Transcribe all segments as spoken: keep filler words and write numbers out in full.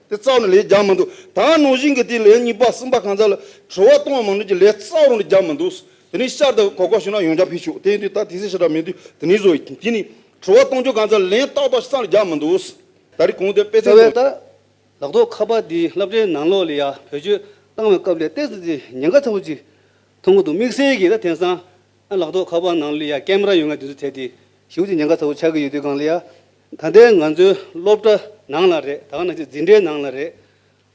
དེ་རྩ་བ་ནས་ལན་རྒྱག་མི་འདུག་ད་ནང་བཞིན་གྱི་དེ་ལན་གཉིས་པ་གསུམ་པ་གང་ཚ་ལ་དྲི་བ་གཏོང་བ་མང་འདྲ་གྱི་ལན་རྩ་བ་ནས་རྒྱག་མི་འདུག་དེ་ནས་ཤར་དུ་གོ་སྐབས་བྱུང་ན་ཡང་བསྐྱར་ཕེབས་ཤོག་དེ་ཡིན་དུས་ད་དེ་སྲིད་ཤི་ར་མི་འདུག་དེ་ནས་བཟོ་ཡི་དེ་ནས་དྲི་བ་གཏོང་རྒྱུ་གང་ཚ་ལན་ཏག་ཏག་ཤི་ཚང་ལ་རྒྱག་མི་འདུག་ད་རེས་གོང་དེ་དཔེ་རྩལ་རྩ་བའི་ད་ལག་ཐོག་ཁ་པར་འདི་སློབ་གྲྭའི་ནང་ལོགས་ལ་ཡ་བེད་སྤྱོད་བཏང་བའི་སྐབས་ལ་ཏོག་ཙམ་ཅིག་ཉེན་ཁ་ཚ་པོ་ཅིག་མཐོང་གི་འདུག་དམིགས་བསལ་གྱིས་ད་དེང་སང་ཨ་ལག་ཐོག་ཁ་པར་ནང་ལ་ཡ་ཀེམ་ར་ཡོད་མཁན་དེ་ཚོ་དེ་དེ་ཞེ་པོ་ཅིག་ཉེན་ཁ་ཚ་པོ་ཆགས་ཀྱི་ཡོད་དུས་སྒང་ལ་ཡ། ད་ལྟའི་ང་ཚོའི་སློབ་གྲྭ་ནང་ལ་རེད། ད་ག་ནང་བཞིན་འཛིན་གྲྭའི་ནང་ལ་རེད།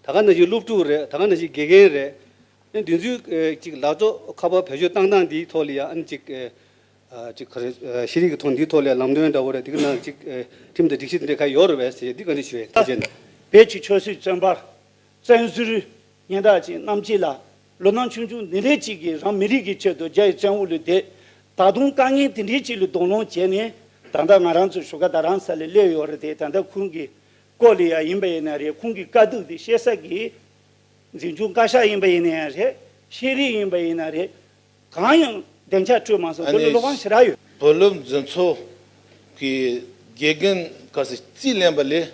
ད་ག་ནང་བཞིན་སློབ་ཕྲུག་རེད། ད་ག་ནང་བཞིན་དགེ་རྒན་རེད། ཨ་ནི་དེ་ཚོའི་ཨ་ཅིག་ལག་ཐོག་ཁ་པར་བེད་སྤྱོད་བཏང་སྟངས་འདིའི་ཐོག་ལ་ཡ་ཨ་ནི་ཅིག་ཨ་ཅིག་ག་རེ་ཨ་ཤེས་རིག་གི་ཐོག་འདིའི་ཐོག་ལ་ཡ་ལམ་སྟོན་འདྲ་བོ་རེད། དེ་ག་ནང་ཅིག་ཨ་ཁྲིམས་དང་སྒྲིག་གཞི་དེ་འདྲ་ག་ཡོད་རེད་པས་ཟེར་འདི་ག་འདྲ་ཞུ་ཡས་ཐུགས་རྗེ་གནང་། བོད་ཀྱི་ཆོས་སྲིད་བཙོན་པ། བཙན་ཟུར་སྙན་གྲགས་ཅན་རྣམས་ཀྱིས་ལ། ལོ་ན་ཆུང་ཆུང་འདི་འདྲའི་ཅིག་གིས་རང་མི་རིགས་ཀྱི་ཆེད་དུ་རྒྱ་ཡི་བཙོན་འོག་ལ་བསྡད། ད་དུང་དཀའ་ངལ་དེ་འདྲའི་ཅིག་ལ་གདོང་ལེན་བྱས་ནས་ད་ལྟ་ང་རང་ཚོ་བཞུགས་སྒར་རྡ་རམ་ས་ལ་སླེབས་ཡོད་རེད་དེ། ད་ལྟ་ཁོང་གི་སྐོར་ལ་ཡ་ཡིན་པ་ཡིན་ན་རེད། ཁོང་གི་དཀའ་སྡུག་དེ་བཤད་ས་གི་འཛིན་སྐྱོང་བཀའ་ཤག་ཡིན་པ་ཡིན་ན་ཡང་རེད། ཤེས་རིག་ཡིན་པ་ཡིན་ན་རེད། གང་ཡང་བདེ་འཇགས་སྤྲོད་མ་སོང་། ཨ་དེ་ལ་ནི་བློ་ཕམ་ཞེ་དྲག་ཡོད། བུ་སློབ་འཛིན་ཚོགས་ཀྱི་དགེ་རྒན་ག་ཚོད་རྩིས་ལེན་པ་ལས་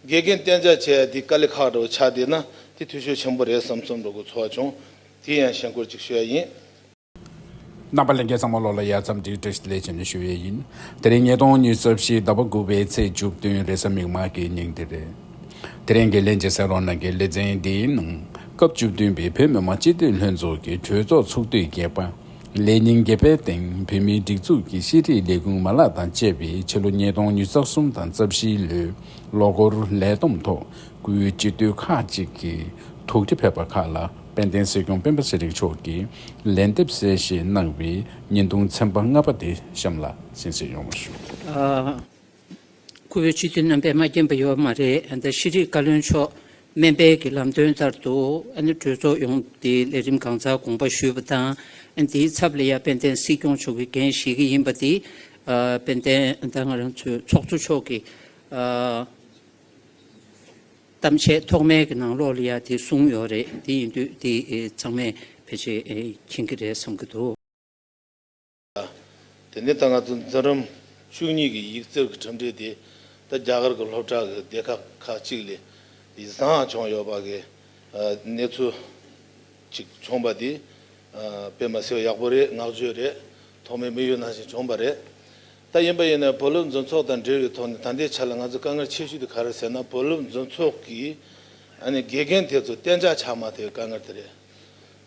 དགེ་རྒན་གཏན་འཇགས་བྱས་ཡ་དེ་དཀའ་ལས་ཁག་འདྲ་བོ་ཆགས་བསྡད་ན་དེ་འཐུས་ཤོར་ཆེན་པོ་རེད་བསམ་བསམ་འདྲ་བོ་ཚོར་བྱུང་། དེ་ཡང་ཞེན་སྐུལ་ཅིག་ཞུ་ཡ་ཡིན། རྣམ་པ་ལྷན་རྒྱས་ཚང་མ་ལོགས་ལ་ཡ་འཚམས་འདྲི་བཀྲ་ཤིས་བདེ་ལེགས་ཞུ་ཞུ་ཡས་ཡིན། དེ་རིང་ཉིས་སྟོང་ཉི་ཤུ་རྩ་བཞི་ཟླ་བ་དགུ་པའི་ཚེས་བཅུ་བདུན་རེས་གཟའ་མིག་དམར་གྱི་ཉིན་དེ་རེད། དེ་རིང་གི་ལྷན་རྒྱས་གསན་རོགས་གནང་གི་ལེ་ཚན་འདིའི་ནང་སྐབས་བཅུ་བདུན་པའི་བོད་མི་མང་སྤྱི་འཐུས་ལྷན་ཚོགས་ཀྱི་གྲོས་ཚོགས་ཚོགས་དུས་བརྒྱད་པ། ལས་ཉིན་བརྒྱད་པའི་སྟེང་བོད་མིའི་སྒྲིག་འཛུགས་ཀྱི་ཤེས་རིག་ལས་ཁུངས་མ་ལག་དང་བཅས་པའི་ཕྱི་ལོ་ཉིས་སྟོང་ཉི་ཤུ་རྩ་གསུམ་དང་རྩ་བཞིའི་ལོའི་ལོ་འཁོར་ལས་བསྡོམས་ཐོག་སྐུའི་སྤྱི་འཐུས་ཁག་ཅིག་གིས་དོགས་འདྲི་ཕེབས་པ་ཁག་ལ་དཔལ་ལྡན་སྲིད་སྐྱོང་སྤེན་པ་ཚེ་རིང་མཆོག་གིས་ལན་འདེབས་གསལ་བཤད་གནང་བའི་བརྙན་ཐུང་ཚན་པ་ལྔ་པ་དེ་གཤམ་ལ་གསན་གཟིགས་ཡོང་བ་ཞུ། ཨ། སྐུ་བོད་སྤྱི་འཐུས་རྣམ་པས་མ་མཁྱེན་པ་ཡོད་མ་རེད། ཨ་ད་ཤེས་རིག་བཀའ་བློན་མཆོག་སྨན་པའི་གི་ལམ་སྟོན་ལྟར་དུ་ཨ་ནི་གྲོས་ཚོགས་ཡོངས་དེ་ལས་རིམ་གང་ཚར་དགོངས་པ་ཞུས་པ་དང་། ཨ་ནི་དེའི་ཚབ་ལ་ཡ་དཔལ་ལྡན་སྲིད་སྐྱོང་མཆོག་གིས་འགན་བཞེས་ཀྱི་ཡིན་པ་དེ་ཨ་དཔལ་ལྡན་ད་ང་རང་ཚོའི་ཚོགས་གཙོ་མཆོག་གིས་ཨ། གཏམ་བཤད་ཐོག་མའི་གི་ནང་ལོགས་ལ་ཡ་དེ་གསུངས་ཡོད་རེད། དེ་ཡིན་དུས་དེ་ཨེ་ཚང་མས་ཕལ་ཆེར་ཨེ་མཁྱེན་གྱི་རེད་བསམ་གྱི་འདུག་དེ་ནས་ད་ང་ཚོ་མཛད་རིམ་བཅུ་གཉིས་ཀྱི་ཡིག་རྩིས་ཀྱི་གྲུབ་འབྲས་དེ་ད་རྒྱ་གར་གྱི་སློབ་གྲྭ་གི་སྡེ་ཁག་ཁག་ཅིག་ལས་ཡིག་ཚང་བྱུང་ཡོད་པ་གི་ཨ་གནས་ཚུལ་ཅིག་བྱུང་བ་དེ་ཨ་དཔེ་མ་སྲིད་ཡག་པོ་རེད། བསྔགས་བརྗོད་རེད། ཐོག་མའི་དམིགས་ཡུལ་ནང་བཞིན་བྱུང་བ་རེད། ད་ཡིན་པ་ཡིན་ན་བུ་སློབ་འཛིན་ཚོགས་དང་འབྲེལ་བའི་ཐོག་ནས་ད་ལྟའི་ཆ་ལ་ང་ཚོ་དཀའ་ངལ་ཆེ་ཤོས་དེ་ག་རེ་ཟེར་ན། བུ་སློབ་འཛིན་ཚོགས་ཀྱི་ཨ་ནི་དགེ་རྒན་དེ་ཚོ་གཏན་འཇགས་ཆགས་མ་ཐུབ་པའི་དཀའ་ངལ་དེ་རེད།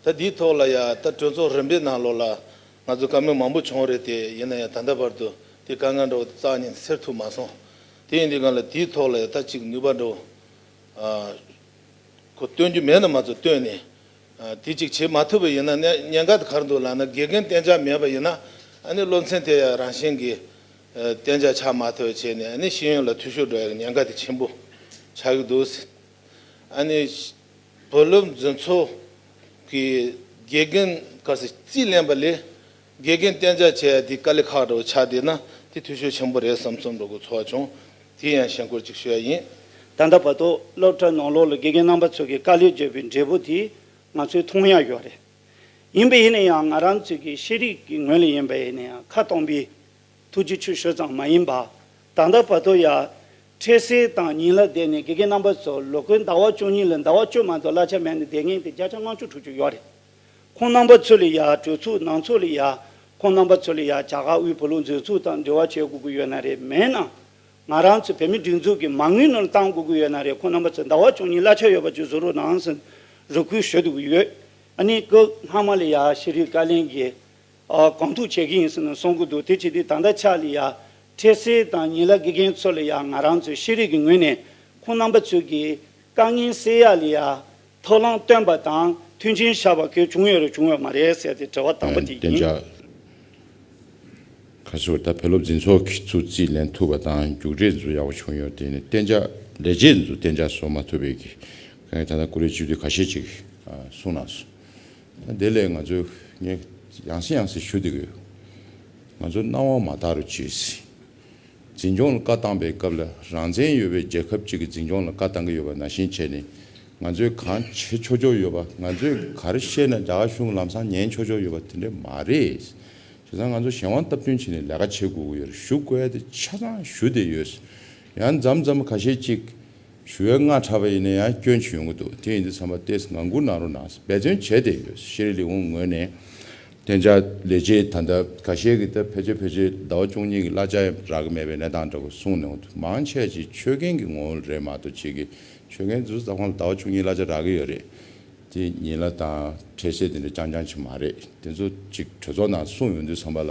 ད་འདིའི་ཐོག་ལ་ཡ་ད་གྲོས་ཚོགས་རིམ་པའི་ནང་ལོགས་ལ་ང་ཚོ་བཀའ་མོལ་མང་པོ་བྱུང་རེད་དེ། ཡིན་ན་ཡང་ད་ལྟ་བར་དུ་དེ་དཀའ་ངལ་འདྲ་བོ་རྩ་བ་ཉིད་ནས་སེལ་ཐུབ་མ་སོང་། དེ་ཡིན་དུས་སྒང་ལ་དེའི་ཐོག་ལ་ཡ་ད་ཅིག་ནུས་པ་འདྲ་བོ་ཨ་ཁོ་སྟོན་རྒྱུ་མེད་ན་མ་གཏོགས་བཏོན་ནས་ཨ་དེ་ཅིག་བྱེད་མ་ཐུབ་པ་ཡིན་ན་ཉེན་ཉེན་ཁ་དེ་ག་རེ་འདུག་ལབ་ན། དགེ་རྒན་གཏན་འཇགས་མེད་པ་ཡིན་ན་ཨ་ནི་སློབ་ཚན་དེ་ཡང་རང་བཞིན་གྱིས་ཨ་གཏན་འཇགས་ཆགས་མ་ཐུབ་པ་བྱས་ནས་ཨ་ནི་ཤེས་ཡོན་ལ་འཐུས་ཤོར་འགྲོ་ཡག་གི་ཉེན་ཁ་དེ་ཆེན་པོ་ཆགས་ཀྱི་འདུག་ཨ་ནི་བུ་སློབ་འཛིན་ཚོགས་ཀྱི་དགེ་རྒན་ག་ཚོད་རྩིས་ལེན་པ་ལས་དགེ་རྒན་གཏན་འཇགས་བྱས་ཡ་དེ་དཀའ་ལས་ཁག་འདྲ་བོ་ཆགས་བསྡད་ན་དེ་འཐུས་ཤོར་ཆེན་པོ་རེད་བསམ་བསམ་འདྲ་བོ་ཚོར་བྱུང་། དེ་ཡང་ཞེན་སྐུལ་ཅིག་ཞུ་ཡ་ཡིན། ད་ལྟ་བར་དུ་སློབ་གྲྭ་ནང་ལོགས་ལ་དགེ་རྒན་རྣམ་པ་ཚོ་གིས་དཀའ་ལས་བརྒྱབ་པའི་འབྲས་བུ་དེ་ང་ཚོས་མཐོང་ཡ་ཡོད་རེད། ཡིན་པ་ཡིན་ན་ཡང་ང་རང་ཚོ་གི་ཤེས་རིག་གི་ངོས་ལ་ཡིན་པ་ཡིན་ན་ཡང་ཁ་སྟོང་པའི་ཐུགས་རྗེ་ཆེ་ཞུ་ཙམ་མ་ཡིན་པ། ད་ལྟ་བར་དུ་ཡ་འཕྲལ་སེལ་དང་ཉིན་གླ་བསྡད་ནས་དགེ་རྒན་རྣམ་པ་ཚོ་ལོ་འཁོར་ཟླ་བ་བཅུ་གཉིས་ལ་ཟླ་བ་བཅུ་མ་གཏོགས་གླ་ཆ་མེད་ནས་བསྡད་མཁན་དེ་བརྒྱ་ཆ་ལྔ་བཅུ་དྲུག་ཅུ་ཡོད་རེད། ཁོང་རྣམ་པ་ཚོ་ལ་ཡ་གྲོས་ཚོགས་ནང་ཚོགས་ལ་ཡ་ཁོང་རྣམ་པ་ཚོ་ལ་ཡ་རྒྱ་གར་དབུས་བུ་ལོན་འཛུལ་ཚོགས་དང་འབྲེལ་བ་བྱེད་དགོས་ཀྱི་ཡོད་ན་རེད། མེད་ན་ང་རང་ཚོ་བོད་མི་སྒྲིག་འཛུགས་ཀྱི་མ་དངུལ་ནང་བཏང་དགོས་ཀྱི་ཡོད་ན་རེད། ཁོང་རྣམ་པ་ཚོ་ཟླ་བ་བཅུ་གཉིས་གླ་ཆ་ཡོད་པ་ཅིག་བཟོ་རོགས་གནང་ཟེར་རེ་སྐུལ་ཞུ་འདོད་ཀྱི་ཡོད། ཨ་ནི་སྐབས་སྔ་མ་ལ་ཡ་ཤེས་རིག་བཀའ་བློན་གྱིས་ཨ་གང་ཐུབ་བྱེད་ཀྱི་ཡིན་ཟེར་ནས་གསུང་གི་འདུག་དེ་བྱེད་དུས་ད་ལྟ་ཆ་ལ་ཡ་འཕྲལ་སེལ་དང་ཉིན་གླ་དགེ་རྒན་ཚོ་ལ་ཡ་ང་རང་ཚོའི་ཤེས་རིག་གི་ངོས་ནས་ཁོང་རྣམ་པ་ཚོ་གི་དཀའ་ངལ་སེལ་ཡ་ལ་ཡ་ཐབས་ལམ་སྟོན་པ་དང་མཐུན་རྐྱེན་བཞག་པ་གལ་བྱུང་ཡོད་རེད་བྱུང་ཡོད་མ་རེད་ཟེར་ཏེ་དྲི་བ་དང་པོ་དེ་གཏན་ཡིན། འཇགས་ཁ་སོ་ད་བོད་སློབ་འཛིན་ཚོགས་ཀྱི་ཚུར་རྩིས་ལེན་ཐུབ་པ་དང་རྒྱུགས་སྤྲོད་ཚུར་ཡག་པོ་བྱུང་ཡོད། དེ་ནི་གཏན་འཇགས་ལས་བྱེད་ཚུར་གཏན་འཇགས་བཟོ་མ་ཐུབ་པའི་གི་ད་ལྟ་བཀུར་འོས་སྤྱི་འཐུས་ཁ་ཤས་ཅིག་གསུངས་གནང་སོང་། ད་དེ་ལས་ང་ཚོས་ངས་ཡང་སེ་ཡང་སེ་ཞུ་བསྡད་ཀྱི་ཡོད། ང་ཚོ་སྣང་བ་མ་དག་རུ་བྱས། འཛིན་སྐྱོང་ལ་བཀའ་བཏང་པའི་སྐབས་ལ་རང་བཙན་ཡོད་པའི་རྒྱལ་ཁབ་ཅིག་གི་འཛིན་སྐྱོང་ལ་བཀའ་བཏང་གི་ཡོད་པ་ནང་བཞིན་བྱས་ནས་ང་ཚོས་གང་བྱེད་ཆོག་ཆོག་ཡོད་པ། ང་ཚོས་ག་རེ་བཤད་ན་རྒྱ་གར་གཞུང་ལམ་སང་ཉན་ཆོག་ཆོག་ཡོད་པ་དེ་འདྲ་མ་རེད། བྱས་ཙང་ང་ཚོ་གཞན་དབང་སྟབས་བསྟུན་བྱས་ནས་ལས་ཀ་བྱེད་དགོས་ཀྱི་ཡོད་རེད། ཞུ་དགོས་ཡ་དེ་ཆ་ཚང་ཞུ་བསྡད་ཡོད། ཡང་མཚམས་མཚམས་ཁ་ཤས་ཅིག་ ཞུ་ཡས་སྔ་དྲགས་པ་ཡིན་ན་ཡང་སྐྱོན་ཅིག་ཡོང་གི་འདུག་དེ་ཡིན་དུས་ཙམ་པ་ཏོག་ཙམ་ངང་སྒུག་གནང་རོགས་གནང་། འབད་བརྩོན་བྱས་བསྡད་ཡོད། ཤེས་རིག་ལས་ཁུངས་ངོས་ནས་གཏན་འཇགས་ལས་བྱེད་ད་ལྟ་ཁ་ཤས་ཀྱིས་ད་ཕལ་ཆེར་ཕལ་ཆེར་ཟླ་བ་བཅུ་གཉིས་ཀྱི་གླ་ཆ་ཡང་རག་གི་མེད་པའི་གནས་སྟངས་འདྲ་པོ་གསུངས་ནས་འོང་དུས། མང་ཆེ་ཅིག་ཆོད་གན་གྱི་ངོ་བོ་རེད་མ་གཏོགས་ཅིག་གི་ཆོད་གན་ཚོ་ཟ་ཁང་ལ་ཟླ་བ་བཅུ་གཉིས་གླ་ཆ་རག་གི་ཡོད་རེད། དེ་ཉིན་གླ་དང་འཕྲལ་སེལ་དེ་འདྲ་རྐྱང་རྐྱང་ཅིག་མ་རེད། དེ་ཚོ་ཅིག་གྲོས་ཚོགས་ནང་གསུངས་ཡོང་དུས་ཙམ་པ་ལ།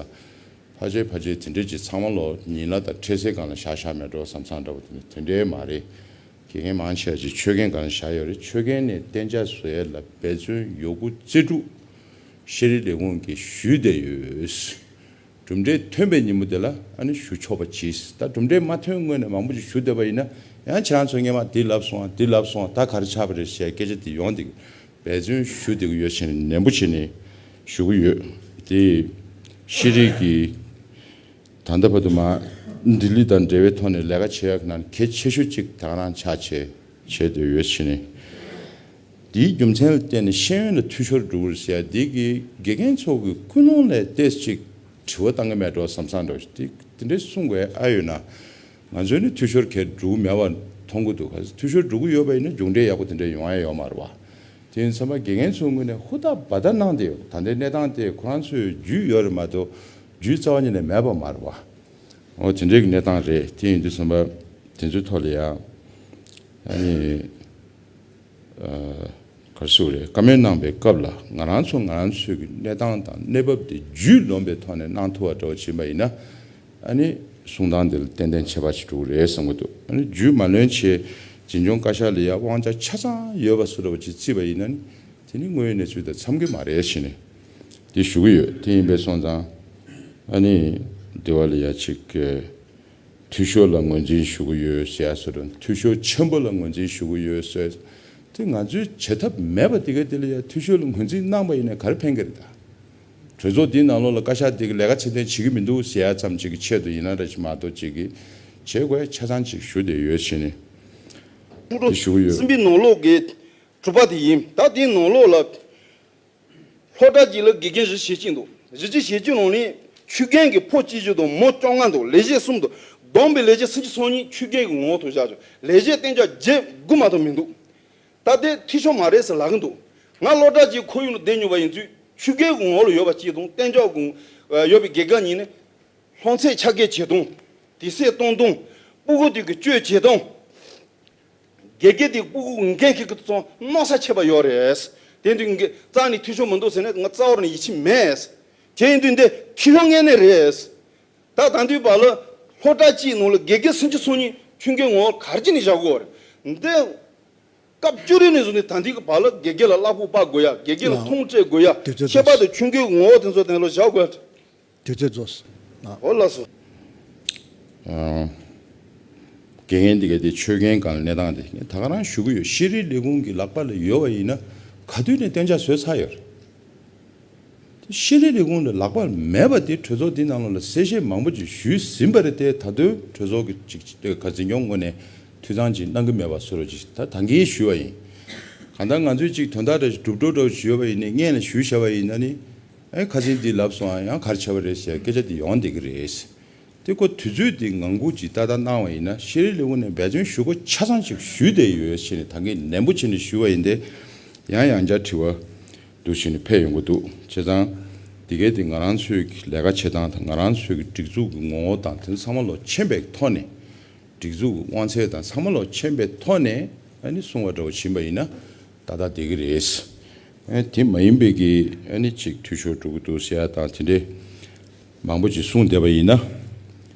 ཕལ་ཆེར་ཕལ་ཆེར་དེ་འདྲས་ཀྱི་ཚང་མ་ལོ་ཉིན་གླ་དང་འཕྲལ་སེལ་སྒང་ལ་བཞག་བཞག་མེད་འགྲོ་བསམ་བསམ་འདྲ་པོ་དེ་ནི་དེ་འདྲས་མ་རེད། དགེ་རྒན་མང་ཆེ་བ་ཅིག་ཆོད་གན་སྒང་ལ་བཞག་ཡོད་རེད། ཆོད་གན་ནས་གཏན་འཇགས་བཟོ་ཡས་ལ་འབད་བརྩོན་ཡོད་རྒུ་རྩལ་སྤྲུགས་ཤེས་རིག་ལས་ཁུངས་ཀྱིས་ཞུས་བསྡད་ཡོད། གྲུབ་འབྲས་ཐོན་པའི་ཉིན་མོ་དེ་ལ་ཨ་ནི་ཞུ་ཆོག་པ་གྱིས། ད་གྲུབ་འབྲས་མ་ཐོན་སྔོན་ནས་མང་པོ་ཅིག་ཞུ་བསྡད་པ་ཡིན་ན་ཡང་ཁྱེད་རང་ཚོ་སྔོན་མ་འདི་ལབ་སོང་ཨ། འདི་ལབ་སོང་ཨ། ད་ག་རེ་ཆགས་པ་རེད་ཟེར་སྐད་ཆ་དེ་ཡོང་དེ། འབད་བརྩོན་ཞུ་བསྡད་ཀྱི་ཡོད་ཕྱིན་ནན་པོ་བྱས་ནས་ཞུ་གི་ཡོད། དེ་ཤེས་རིག་གི་ད་ལྟ་བར་དུ་མ་ལྡི་ལི་དང་འབྲེལ་བའི་ཐོག་ནས་ལས་ཀ་བྱེད་ཡག་གི་ནང་གལ་ཆེ་ཤོས་གཅིག་ད་ག་རང་ཆགས་བྱས་བྱས་བསྡད་ཡོད་ཕྱིན་ནས། དེའི་རྒྱུ་མཚན་ལ་བརྟེན་ནས་ཤེས་ཡོན་ལ་འཐུས་ཤོར་འགྲོ་གི་རེད་ཟེར་ཡ་འདི་གི་དགེ་རྒན་ཚོ་གི་ཀུན་སློང་ལ་ཏོག་ཙམ་ཅིག་དྲི་བ་བཏང་གི་མེད་འགྲོ་བསམ་བསམ་འདྲ་བོ་ཞིག་དེ་དེ་འདྲས་གསུང་དགོས་ཨ་ཡོད་ན། ང་ཚོས་ནི་འཐུས་ཤོར་གལ་འགྲོ་གི་མེད་པ་མཐོང་གི་འདུག། གལ་སྲིད་འཐུས་ཤོར་འགྲོ་གི་ཡོད་པ་ཡིན་ན་མཇུག་འབྲས་ཡག་པོ་དེ་འདྲ་ཡོང་ཡ་ཡོད་མ་རེད་བ། དེ་ཡིན་ཙང་མ་དགེ་རྒན་ཚོའི་ངོས་ནས་ཧུར་ཐག་འབད་ཐག་གནང་བསྡད་ཡོད། ད་ལྟའི་གནས་སྟངས་དེ་ཁོ་རང་ཚོའི་རྒྱུས་ཡོད་རེད་མ་གཏོགས་རྒྱུས་རྩ་བ་ཉིད་ནས་མེད་པ་མ་རེད་བ། འོ་དེ་འདྲའི་གི་གནས་སྟངས་རེད། དེ་ཡིན་དུས་ཙམ་པ་དེ་ཚོའི་ཐོག་ལ་ཡ་ཨ་ནི། ག་རེ་ཟེར་དགོས་རེད། བཀའ་མོལ་གནང་པའི་སྐབས་ལ་ང་རང་ཚོ་ང་རང་ཚོའི་གི་གནས་སྟངས་དང་གནས་བབ་དེ་རྒྱུས་ལོན་པའི་ཐོག་ནས་གནང་ཐུབ་པ་འདྲ་བོ་ཕྱིན་པ་ཡིན་ན། ཨ་ནི་གསུང་སྟངས་དེ་ལ་ཏན་ཏན་ཁྱད་པར་ཞིག་འགྲོ་གི་རེད་བསམ་གྱི་འདུག། ཨ་ནི་རྒྱུས་མ་ལོན་བྱས་འཛིན་སྐྱོང་བཀའ་ཤག་ལ་ཡ་དབང་ཆ་ཆ་ཚང་ཡོད་པ་བཟོ་འདྲ་བོ་ཅིག་བརྩིས་པ་ཡིན་ན་ནི་དེ་ནི་དངོས་ཡོད་གནས་ཚུལ་དང་འཚམ་གྱི་མ་རེད་ཟེར་ནས་དེ་ཞུ་གི་ཡོད། དེ་ཡིན་པས་སོང་ཙང་ཨ་ནི་འདི་བ་ལ་ཡ་ཅིག་འཐུས་ཤོར་ལ་ངོས་འཛིན་ཞུ་གི་ཡོད་ཟེར་ཡ་བཟོ་འདྲ། འཐུས་ཤོར་ཆེན་པོ་ལ་ངོས་འཛིན་ཞུ་གི་ཡོད་ཟེར། དེ་ང་ཚོས་བྱེད་ཐབས་མེད་པ་དེ་ག་དེ་ལ་ཡ་འཐུས་ཤོར་ལ་ངོས་འཛིན་གནང་པ་ཡིན་ན་ག་རེ་ཕན་གི་རེད་ད། གྲོས་ཚོགས་འདིའི་ནང་ལོགས་ལ་བཀའ་ཤག་དེ་གི་ལས་ཀ་ཚད་ལྡན་བྱེད་ཀྱི་མི་འདུག་ཟེར་ཡ་ཙམ་ཅིག་གི་ཆེད་དུ་ཡིན་ན་འདྲ་ཞིག་མ་གཏོགས་ཅིག་གི་བྱེད་དགོས་ཡ་ཆ་ཚང་ཅིག་ཞུ་བསྡད་ཡོད་ཕྱིན་ནས་དེ་ཞུ་གི་ཡོད། སྲིད་འཛིན་ནང་ལོགས་ཀྱི་གྲུབ་པ་དེ་ཡིན། ད་དེའི་ནང་ལོགས་ལ། སློབ་གྲྭ་གཅིག་ལ་དགེ་རྒན་བཞི་བྱེད་ཀྱི་འདུག། བཞི་བཅུ་ཞེ་གཅིག་ནང་ནས་ཆོས་རྒན་གྱི་ཕོ་གཅིག་གཅིག་དང་མོ་བཅོ་ལྔ་འདུག། ལས་བྱེད་གསུམ་འདུག། བསྡོམས་པའི་ལས་བྱེད་སུམ་ཅུ་སོ་གཉིས་ཆོས་རྒན་གྱི་ངོ་བོ་ཐོག་བཞག་ཆོག། ལས་བྱེད་གཏན་འཇགས་བརྒྱད་དགུ་མ་གཏོགས་མི་འདུག། ད་དེ་འཐུས་ཤོར་མ་རེད་ཟེར་ལབ་ཀྱི་འདུག། ང་སློབ་གྲྭ་གཅིག་ཁོར་ཡུག་ནང་བསྡད་མྱོང་བ་ཡིན་དུས་ཆོས་རྒན་གྱི་ངོ་བོ་ལ་ཡོད་པ་གཅིག་དང་གཏན་འཇགས་ཀྱི་ཡོད་པའི་དགེ་རྒན་གཉིས་ནི། སློབ་ཚན་ཆ་བརྒྱད་བྱེད་སྟངས། དུས་ཚོད་གཏོང་སྟངས། སྤུ་གུ་དེ་གི་སྤྱོད་བྱེད་སྟངས། དགེ་རྒན་དེ་སྤུ་གུ་འགན་འཁྱེར་གི་ཙང་མནོ་ས་ཁྱད་པར་ཡོད་རེད། དེ་དུས་འགན་རྩ་ནས་འཐུས་ཤོར་མི་འདུག་ཟེར་ནས་ང་རྩ་བ་ནས་ཡིད་ཆེས་མེད། དེ་ཡིན་དུས་འདི་འཐུས་ཤོར་ངེས་གནས་རེད། ད་ད་དུས་བར་ལ་སློབ་གྲྭ་གཅིག་ནང་ལ་དགེ་རྒན་སུམ་ཅུ་སོ་གཉིས་ཆོས་རྒན་ངོ་བོ་ག་རེ་བྱས་ནས་བཞག་དགོས་རེད། འདི་སྐབས་བཅུ་རེ་ནས་བཟུང་ནས་ད་ལྟའི་གི་བར་ལ་དགེ་རྒན་ལ་གླ་ཕོགས་སྤར་དགོས་ཡ། དགེ་རྒན་ལ་ལགས། ཐོངས་སྤྲད་དགོས་ཡ། དུས་ཚོད་ཁྱད་པར་ཚོ་དུ་ཆུང་གོའི་ངོ་བོ་དེ་ཚོ་དེ་ལ་བཞག་དགོས་ཡ། དུས་ཚོད་རྫོགས་སོང་། ལགས། འོ་ལགས་སོ། ཨ། དགེ་རྒན་འདི་ག་དེ་ཆོས་རྒན་སྒང་ལ་གནས་སྟངས་དེ་ངས་ད་ག་རང་ཞུ་གི་ཡོད། ཤེས་རིག་ལས་ཁུངས་ཀྱི་ལག་པ་ལ་ཡོད་པ་ཡིན་ན་ག་དུས་ནས་གཏན་འཇགས་བཟོས་ཚར་ཡོད་རེད། དེ་ཤེས་རིག་ལས་ཁུངས་ལ་ལག་པ་མེད་པ་དེ་གྲོས་ཚོགས་འདི་ནང་ལོགས་ལ་གསལ་བཤད་མང་པོ་ཅིག་ཞུས་ཟིན་པ་རེད་དེ། ད་དུང་གྲོས་ཚོགས་ཀྱི་ཅིག་ཅིག་ག་འཛིན་སྐྱོང་ངོས་ནས་འཐུས་ཚང་ཅིག་གནང་གི་མེད་པ་བཟོ་འདྲ་ཅིག་ད་ད་གིན་ཞུས་པ་ཡིན། གང་ལྟར་ང་ཚོས་ཅིག་དོན་དག་འདྲ་ཞིག་གྲུབ་འགྲོ་འདྲ་ཞུས་པ་ཡིན་ནའི་སྔོན་ལ་ཞུས་བཞག་པ་ཡིན་ན་ནི། ཨེ་ཁ་སང་འདི་ལབ་སོང་ཨ། ཡང་ག་རེ་བྱས་པ་རེད་ཟེར་སྐད་ཆ་འདི་ཡོང་བསྡད་ཀྱི་རེད། དེ་ཁོ་དུས་ཚོད་འདི་ངང་སྒུག་ཅིག་ཏག་ཏག་གནང་བ་ཡིན་ན་ཤེས་རིག་ལས་ཁུངས་ནས་འབད་བརྩོན་ཞུ་དགོས་ཆ་ཚང་ཅིག་ཞུས་བསྡད་ཡོད་ཟེར་ནས་ད་གིན་ནན་པོ་བྱས་ནས་ཞུས་པ་ཡིན་ཏེ། ཡང་ཡང་བསྐྱར་དྲི་བ་འདུག་བྱས་ནས་ཕེབས་ཡོང་གི་འདུག། བྱས་ཙང་འདི་གའི་འདི་ང་རང་ཚོའི་གི་ལས་ཀ་བྱེད་སྟངས་དང་ང་རང་ཚོའི་གི་སྒྲིག་འཛུགས་ཀྱི་ངོ་བོ་དང་དེ་ཚང་མ་ལོག་མཁྱེན་པའི་ཐོག་ནས། སྒྲིག་འཛུགས་ཀྱི་དབང་ཚད་དང་ཚང་མ་ལོག་མཁྱེན་པའི་ཐོག་ནས་ཨ་ནི་གསུང་བ་འདྲ་བོ་ཕྱིན་པ་ཡིན་ན་ཏག་ཏག་བསྡད་ཀྱི་རེད། ཨ་དེ་མ་ཡིན་པའི་གི་ཨ་ནི་ཅིག་འཐུས་ཤོར་འགྲོ་གི་འདུག་ཟེར་ཡ་དང་དེ་འདྲའི་མང་པོ་ཅིག་གསུངས་བསྡད་པ་ཡིན་ན་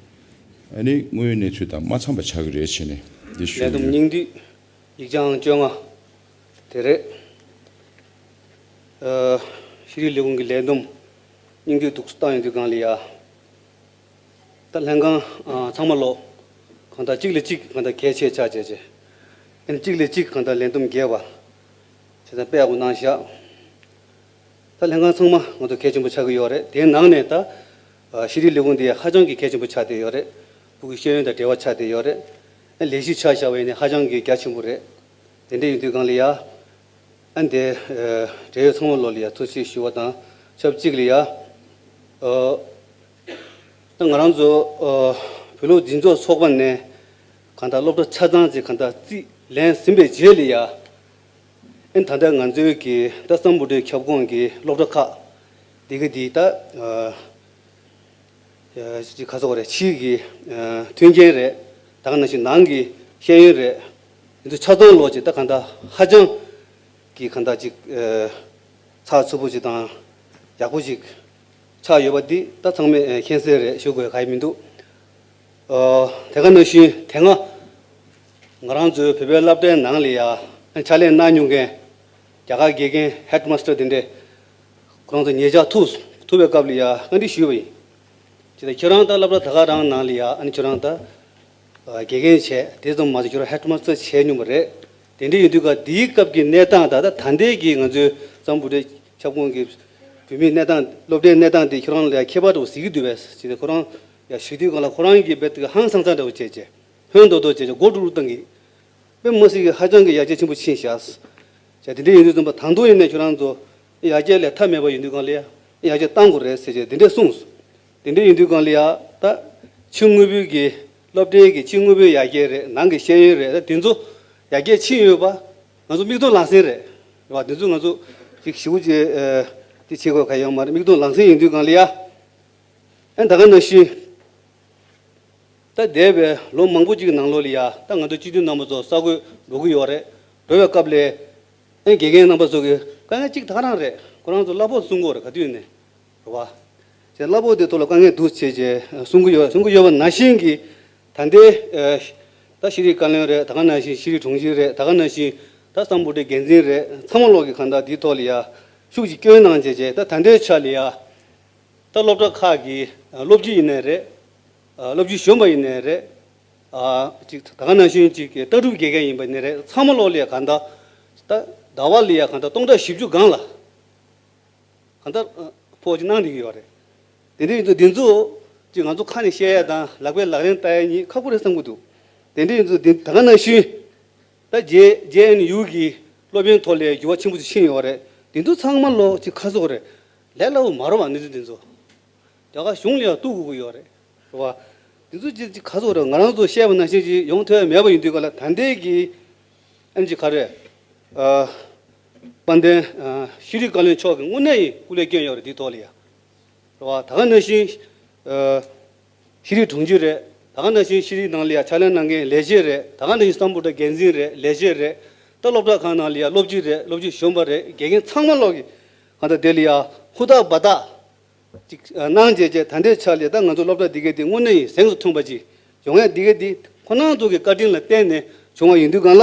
ཨ་ནི་དངོས་ཡོད་གནས་ཚུལ་དང་མ་འཚམས་པ་ཆགས་ཀྱི་རེད་ཟེར་ནས་འདི་ཞུ་ལས་བསྡོམས་ཡོད། སྙིང་བསྡུས་ཡིག་ཆ་ཨང་བཅོ་ལྔ་དེ་རེད། ཨ་ཤེས་རིག་ལས་ཁུངས་ཀྱི་ལས་བསྡོམས་སྙིང་བསྡུས་འདུག་སེ་བཏང་ཡོང་དུས་སྒང་ལ་ཡ། ད་ལྷན་ཁང་ཨ་ཚང་མ་ལོག་གང་ལྟར་གཅིག་ལ་གཅིག་གང་ལྟར་གལ་ཆེ་ཆགས་བྱས་བྱས། ཨ་ནི་གཅིག་ལ་གཅིག་གང་ལྟར་ལས་བསྡོམས་རྒྱས་པ་བྱས་ཙང་དཔེ་ཡག་པོ་གནང་བཞག། ད་ལྷན་ཁང་ཚང་མ་ང་ཚོ་གལ་ཆེན་པོ་ཆགས་ཀྱི་ཡོད་རེད། དེའི་ནང་ནས་ད་ཨ་ཤེས་རིག་ལས་ཁུངས་འདི་ཧ་ཅང་གི་གལ་ཆེན་པོ་ཆགས་བསྡད་ཡོད་རེད། ཕྲུ་གུའི་ཤེས་ཡོན་དང་འབྲེལ་བ་ཆགས་བསྡད་ཡོད་རེད། ཨ་ལས་གཞི་ཆ་བཞག་པ་ཡིན་ན་ཧ་ཅང་གི་རྒྱ་ཆེན་པོ་རེད། དེ་འདྲ་ཡིན་དུས་སྒང་ལ་ཡ། ཨ་འདི་ཨ་འབྲེལ་ཡོད་ཚང་མ་ལོག་ལ་ཡ་ཐུགས་རྗེ་ཆེ་ཞུ་བ་དང་ཆབས་ཅིག་ལ་ཡ། ཨ་ད་ང་རང་ཚོ་ཨ་བོད་ཀློག་འཛིན་ཚོགས་ཚོགས་པ་ནས་གང་ལྟར་སློབ་གྲྭ་ཆ་ཚང་ཅིག་གང་ལྟར་རྩིས་ ལན་ཟིན་པའི་རྗེས་ལ་ཡ། ཨན་ད་ལྟ་ང་ཚོའི་གི་ད་སམ་བྷོ་ཊའི་ཁྱབ་ཁོངས་ཀྱི་སློབ་གྲྭ་ཁག་འདི་ག་འདི་ད་ཨ་ཅིག་ག་ཚོད་རེད། ཕྱིའི་གི་ཨ་མཐུན་རྐྱེན་རེད། ད་ག་ནང་བཞིན་ནང་གི་ཤེས་ཡོན་རེད། འདི་ཚོ་ཆ་ཚང་ལོག་ཅིག་ད་གང་ལྟར་ཧ་ཅང་གི་གང་ལྟར་ཅིག་ཨ་ཚགས་ཚུད་པོ་ཅིག་དང་ཡག་པོ་ཅིག་ཆགས་ཡོད་པ་འདི་ད་ཚང་མས་ཨ་མཁྱེན་གསལ་རེད། ཞུ་དགོས་ག་ཡི་མི་འདུག་ཨ་དེ་ག་ནང་བཞིན་དེ་སྔ་ང་རང་ཚོའི་བོད་པའི་སློབ་གྲྭའི་ནང་ལ་ཡ་ཕྱག་ལས་གནང་མྱོང་མཁན་རྒྱ་གར་དགེ་རྒན་ཧེཌ་མ་སི་ཊར་དེ་འདྲས་ཁོ་རང་ཚོ་ཉེ་ཆར་ཐུག་ཐུག་པའི་སྐབས་ལ་ཡ་བཀའ་འདྲི་ཞུས་པ་ཡིན། ཇི་ལྟར་ཁྱེད་རང་ད་སློབ་གྲྭ་ད་ག་རང་ནང་ལ་ཡ་ཨ་ནི་ཁྱེད་རང་ད་དགེ་རྒན་བྱས། དེ་ཙམ་མ་ཟད་ཁྱེད་རང་ཧེཌ་མ་སི་ཊར་བྱས་མྱོང་པ་རེད། དེ་འདྲས་ཡིན་དུས་ཀ་དེའི་སྐབས་ཀྱི་གནས་སྟངས་དང་ད་ད་ལྟའི་གི་ང་ཚོའི་སམ་བྷོ་ཊའི་ཁྱབ་ཁོངས་ཀྱི་བོད་མིའི་གནས་སྟངས་སློབ་གྲྭའི་གནས་སྟངས་དེ་ཁྱེད་རང་ལ་ཡ་ཁྱད་པར་འདྲ་བོ་གཟིགས་ཀྱི་འདུག་པས། ཇི་ལྟར་ཁོ་རང་ཡ་ཞུ་དུས་སྒང་ལ་ཁོ་རང་གིས་རྦད་དེ་ཧང་སང་ཙང་འདྲ་བོ་བྱས་བྱས། ཧོན་རྡོག་རྡོག་བྱས་བྱས་མགོ་འཁྲུག་རུ་བཏང་གི། དཔེ་མི་སྲིད་ཀྱི་ཧ་ཅང་གི་ཡར་རྒྱས་ཆེན་པོ་ཕྱིན་བཞག་ཟེར། དེ་འདྲ་ཡིན་དུས་ཙམ་པ་ད་དུང་ཡིན་ནའི་ཁྱོད་རང་ཚོ་ཡར་རྒྱས་ལས་མཐའ་མེད་པ་ཡིན་དུས་སྒང་ལ་ཡ་ཡར་རྒྱས་གཏང་དགོས་རེད་ཟེར་བྱས་དེ་འདྲས་གསུངས་སོང་། དེ་འདྲ་ཡིན་དུས་སྒང་ལ་ཡ་ད་ཕྱི་དངོས་པོའི་གི་སློབ་གྲྭའི་གི་ཕྱི་དངོས་པོའི་ཡར་རྒྱས་རེད། ནང་གི་ཤེས་ཡོན་རེད། ད་དེ་ཚོ་ཡར་རྒྱས་ཕྱིན་ཡོད་པ་ང་ཚོ་མིག་མཐོང་ལག་ཟིན་རེད། རེད་བ། དེ་ཚོ་ང་ཚོ་ཅིག་ཞིབ་པོ་ཅིག་ཨ་དེ་བྱེད་དགོས་ག་ཡོད་མ་རེད། མིག་མཐོང་ལག་ཟིན་ཡིན་དུས་སྒང་ལ་ཡ། ཨན་ད་ག་ནང་བཞིན། ད་འདས་པའི་ལོ་མང་པོ་ཅིག་གི་ནང་ལོགས་ལ་ཡ་ད་ང་ཚོ་སྤྱི་འཐུས་རྣམ་པ་ཚོ་ས་ཁུལ་འགྲོ་གི་ཡོད་རེད། འགྲོ་བའི་སྐབས་ལ་ཨན་དགེ་རྒན་རྣམ་པ་ཚོ་གི་དཀའ་ངལ་གཅིག་ད་ག་རང་རེད། ཁོ་རང་ཚོ་གླ་ཕོགས་གསུང་གི་ཡོད་རེད། ག་དུས་ནས་རེད་བ། ཅེས་གླ་ཕོགས་དེ་ཐོག་ལ་དཀའ་ངལ་འདུག་བྱས་རྗེས་གསུང་གི་ཡོད། གསུང་གི་ཡོད་པ་ནང་བཞིན་གྱི་ད་ལྟའི་ད་ཤེས་རིག་བཀའ་བློན་རེད། ད་ག་ནང་བཞིན་ཤེས་རིག་དྲུང་ཆེ་རེད། ད་ག་ནང་བཞིན་ད་སམ་བྷོ་ཊའི་འགན་འཛིན་རེད། ཚང་མ་ལོག་གི་གང་ལྟར་འདིའི་ཐོག་ལ་ཡ་ཤུགས་ཀྱིས་སྐྱོན་གནང་བྱས་རྗེས་ད་ད་ལྟའི་ཆ་ལ་ཡ། ད་སློབ་གྲྭ་ཁག་གི་སློབ་སྤྱི་ཡིན་ནའི་རེད། སློབ་སྤྱི་གཞོན་པ་ཡིན་ནའི་རེད། ཅིག་ད་ག་ནང་བཞིན་ཅིག་ལྟ་གྲུབ་དགེ་རྒན་ཡིན་པ་ཡིན་ནའི་རེད། ཚང་མ་ལོག་ལ་ཡ་གང་ལྟར་ད་ཟླ་བ་ལ་ཡ་གང་ལྟར་སྟོང་ཕྲག་བཞི་བཅུ་སྒང་ལ་གང་ལྟར་ཕོགས་ཅིག་གནང་བསྡད་ཀྱི་ཡོད་རེད། དེ་འདྲ་ཡིན་ཙང་འདི་ཚོ་ཅིག་ང་ཚོ་ཁ་ནས་བཤད་ཡ་དང་ལག་པས་ལག་ལེན་བསྟར་ཡ་གཉིས་ཁག་པོ་རེད་བསམ་གྱི་འདུག་དེ་འདྲ་ཡིན་ཙང་འདི་ད་ག་ནང་བཞིན། ད་རྗེ་རྗེ་ཨེན་ཡུ་གི་སློབ་ཡོན་ཐོག་ལ་འགྱུར་བ་ཆེན་པོ་ཞིག་ཕྱིན་ཡོད་རེད། དེ་ཚོ་ཚང་མ་ལོག་ཅིག་ཁ་སོག་རེད། ལས་སླ་བོ་མ་རེད་བ། གནས་ཚུལ་དེ་ཚོ་རྒྱ་གར་གཞུང་ལ་ཡང་གཏུག་དགོས་ཀྱི་ཡོད་རེད། རེད་བ། དེ་ཚོ་ཅིག་ཅིག་ཁ་སོག་རེད། ང་རང་ཚོ་བཤད་པ་ནང་བཞིན་ཅིག་ཡོང་ཐུབ་ཡ་མེད་པ་ཡིན་དུས་ག་ལ་ད་ལྟའི་གི་ཨན་ཅིག་ག་རེ། ཨ་དཔལ་ལྡན་ཨ་ཤེས་རིག་བཀའ་བློན་མཆོག་གིས་དངོས་གནས་ཡིན་སྐུ་ལས་བསྐྱོན་ཡོད་རེད། དེའི་ཐོག་ལ་ཡ། རེད་བ། ད་ག་ནང་བཞིན་ཨ་ཤེས་རིག་དྲུང་ཆེ་རེད། ད་ག་ནང་བཞིན་ཤེས་རིག་ནང་ལ་ཡ་ཕྱག་ལས་གནང་མཁན་ལས་བྱེད་རེད། ད་ག་ནང་བཞིན་སམ་བྷོ་ཊ་འགན་འཛིན་རེད། ལས་བྱེད་རེད། ད་སློབ་གྲྭ་ཁག་ནང་ལ་ཡ་སློབ་སྤྱི་རེད། སློབ་སྤྱི་གཞོན་པ་རེད། དགེ་རྒན་ཚང་མ་ལོག་གི་གང་ལྟར་དེ་ལ་ཡ་ཧུར་ཐག་འབད་ཐག་ཅིག་གནང་བྱས་བྱས་ད་ལྟའི་ཆ་ལ་ད་ང་ཚོ་སློབ་གྲྭ་འདི་གའི་འདི་དངོས་གནས་ཡིན་གཟེངས་སུ་ཐོན་པ་ཅིག་ཡོང་ཡ་འདི་གའི་འདི་ཁོ་རང་ཚོ་གི་བཀའ་དྲིན་ལ་བརྟེན་ནས་བྱུང་བ་ཡིན་དུས་གང་ལ་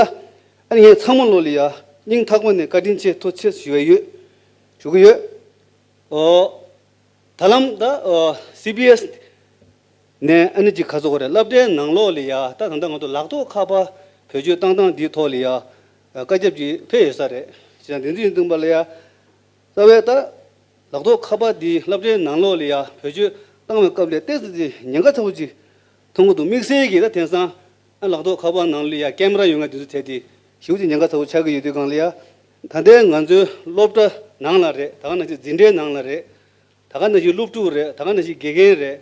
ཨ་ནི་ངས་ཚང་མ་ལོག་ལ་ཡ་སྙིང་ཐག་པ་ནས་བཀའ་དྲིན་ཆེ་ཐུགས་རྗེ་ཆེ་ཞུ་ཡ་ཡོད། ཞུ་གི་ཡོད། ཨོ། ད་ལམ་ད་ཨོ་སི་བི་ཨེས་ནས་ཨ་ནི་ཅིག་ག་ཚོད་གོ་རེད། སློབ་གྲྭའི་ནང་ལོགས་ལ་ཡ་ད་ད་ལྟ་ང་ཚོ་ལག་ཐོགས་ཁ་པར་བེད་སྤྱོད་བཏང་སྟངས་འདིའི་ཐོག་ལ་ཡ་བཀའ་ཁྱབ་ཅིག་ཕེབས་ཡོད་ས་རེད། བྱས་ཙང་འདི་འདི་ཡིན་དུས་པ་ལ་ཡ་རྩ་བའི་ད་ལག་ཐོགས་ཁ་པར་འདི་སློབ་གྲྭའི་ནང་ལོགས་ལ་ཡ་བེད་སྤྱོད་བཏང་བའི་སྐབས་ལ་ཏོག་ཙམ་ཅིག་ཉེན་ཁ་ཚ་པོ་ཅིག་མཐོང་གི་འདུག་དམིགས་བསལ་གྱིས་ད་དེང་སང་ཨ་ལག་ཐོགས་ཁ་པར་ནང་ལ་ཡ་ཀེམ་ར་ཡོད་མཁན་དེ་ཚོ་དེ་དེ་ཞེ་པོ་ཅིག་ཉེན་ཁ་ཚ་པོ་ཆགས་ཀྱི་ཡོད་དུས་སྒང་ལ་ཡ། ད་ལྟའི་ང་ཚོའི་སློབ་གྲྭ་ནང་ལ་རེད། ད་ག་ནང་བཞིན་འཛིན་གྲྭའི་ནང་ལ་རེད། ད་ག་ནང་བཞིན་སློབ་ཕྲུག་རེད། ད་ག་ནང་བཞིན་དགེ་རྒན་རེད།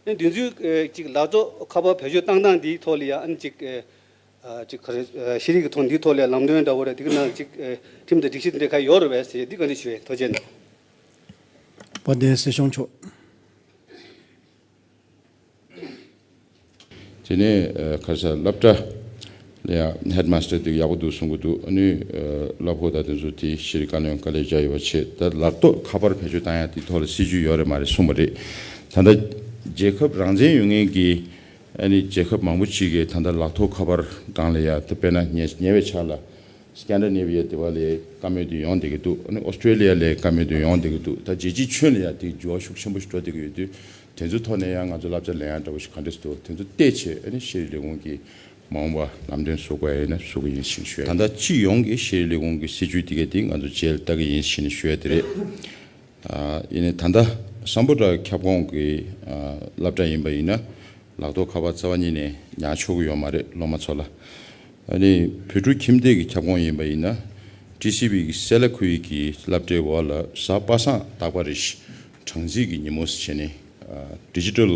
ཨ་འདི་ཚོའི་ཨེ་ཅིག་ལག་ཐོགས་ཁ་པར་བེད་སྤྱོད་བཏང་སྟངས་འདིའི་ཐོག་ལ་ཡ་ཨ་ནི་ཅིག་ཨེ་ཨ་ཅིག་ག་རེ་ཨེ་ཤེས་རིག་གི་ཐོག་འདིའི་ཐོག་ལ་ལམ་སྟོན་འདྲ་བོ་རེད། འདི་ག་ནང་ཅིག་ཨེ་ཁྲིམས་དང་སྒྲིག་གཞི་འདི་འདྲ་ག་ཡོད་རེད་པས་ཟེར། འདི་ག་འདྲ་ཞུ་ཡས། ཐུགས་རྗེ་གནང་། དཔལ་ལྡན་སྲིད་སྐྱོང་མཆོག་དེ་ནས་ཨ་ཁ་ས་སློབ་གྲྭ་ལ་ཡང་ཧེཌ་མ་སི་ཊར་དེ་ཡག་པོ་འདུག་གསུང་གི་འདུག་ཨ་ནི་ཨ་གླ་ཕོགས་དང་དེ་ཚོ་དེ་ཤེས་རིག་བཀའ་བློན་དཀའ་ལས་རྒྱག་ཡོད་པ་བྱས། ད་ལག་ཐོགས་ཁ་པར་བེད་སྤྱོད་བཏང་ཡ་དེ་ཐོག་ལ་སྲིད་ཇུས་ཡོད་རེད་མ་རེད་གསུངས་པ་རེད། ད་ལྟ་རྒྱལ་ཁབ་རང་བཙན་ཡོད་མཁན་གྱི་ཨ་ནི་རྒྱལ་ཁབ་མང་པོ་ཅིག་གིས་ད་ལྟ་ལག་ཐོགས་ཁ་པར་སྒང་ལ་ཡ་ད་དཔེར་ན་ཉེ་ཉེ་བའི་ཆར་ལ་སི་ཀན་ཌི་ནེ་བི་ཡ་དེ་བ་ལ་བཀའ་མོལ་དེ་ཡོང་བསྡད་ཀྱི་འདུག་ཨ་ནི་ཨོ་སི་ཀྲེ་ལི་ཡ་ལ་བཀའ་མོལ་དེ་ཡོང་བསྡད་ཀྱི་འདུག་ད་རྒྱལ་སྤྱིའི་ཁྱོན་ལ་ཡ་དེ་འགྱུར་བ་ཤུགས་ཆེན་པོ་ཞིག་འགྲོ་བསྡད་ཀྱི་ཡོད་དུས། དེ་ཚོའི་ཐོག་ནས་ཡང་ང་ཚོ་བསླབ་བྱ་ལེན་ཡག་འདྲ་བོ་ཞིག་ག་འདྲས་འདུག་དེ་ཚོ་བལྟས་བྱས་ཨ་ནི་ཤེས་རིག་ལས་ཁུངས་ཀྱིས་མ་འོངས་པ་ལམ་སྟོན་བཟོ་དགོས་ཡ་ཡིན་ན་བཟོ་གི་ཡིན་ཞེས་ཞུ་ཡ། ད་ལྟ་སྤྱི་ཡོངས་ཀྱི་ཤེས་རིག་ལས་ཁུངས་ཀྱི་སྲིད་ཇུས་དེ་ག་དེ་ང་ཚོ་རྗེས་ལ་ལྟ་གི་ཡིན་ཞེས་ནས་ཞུ་ཡ་དེ་རེད། ཨ་ཡིན་ནའི་ད་ལྟ་སམ་བྷོ་ཊ་ཁྱབ་ཁོངས་ཀྱི་ཨ་སློབ་གྲྭ་ཡིན་པ་ཡིན་ན་ལག་ཐོགས་ཁ་པར་རྩ་བ་ཉིད་ནས་ཉར་ཆོག་གི་ཡོད་མ་རེད། སློབ་མ་ཚོ་ལ། ཨ་ནི་བོད་ཕྲུག་ཁྱིམ་སྡེ་གི་ཁྱབ་ཁོངས་ཡིན་པ་ཡིན་ན་ཊི་སི་བི་གི་སེ་ལ་ཁུལ་གྱི་སློབ་གྲྭའི་འོག་ལ་གཟའ་པ་སངས་རྟག་པར་རེ་བཞིན་གྲངས་རྩིས་ཀྱི་ཉིན་མོ་ཟེར་བྱས་ནས་ཨ་Digital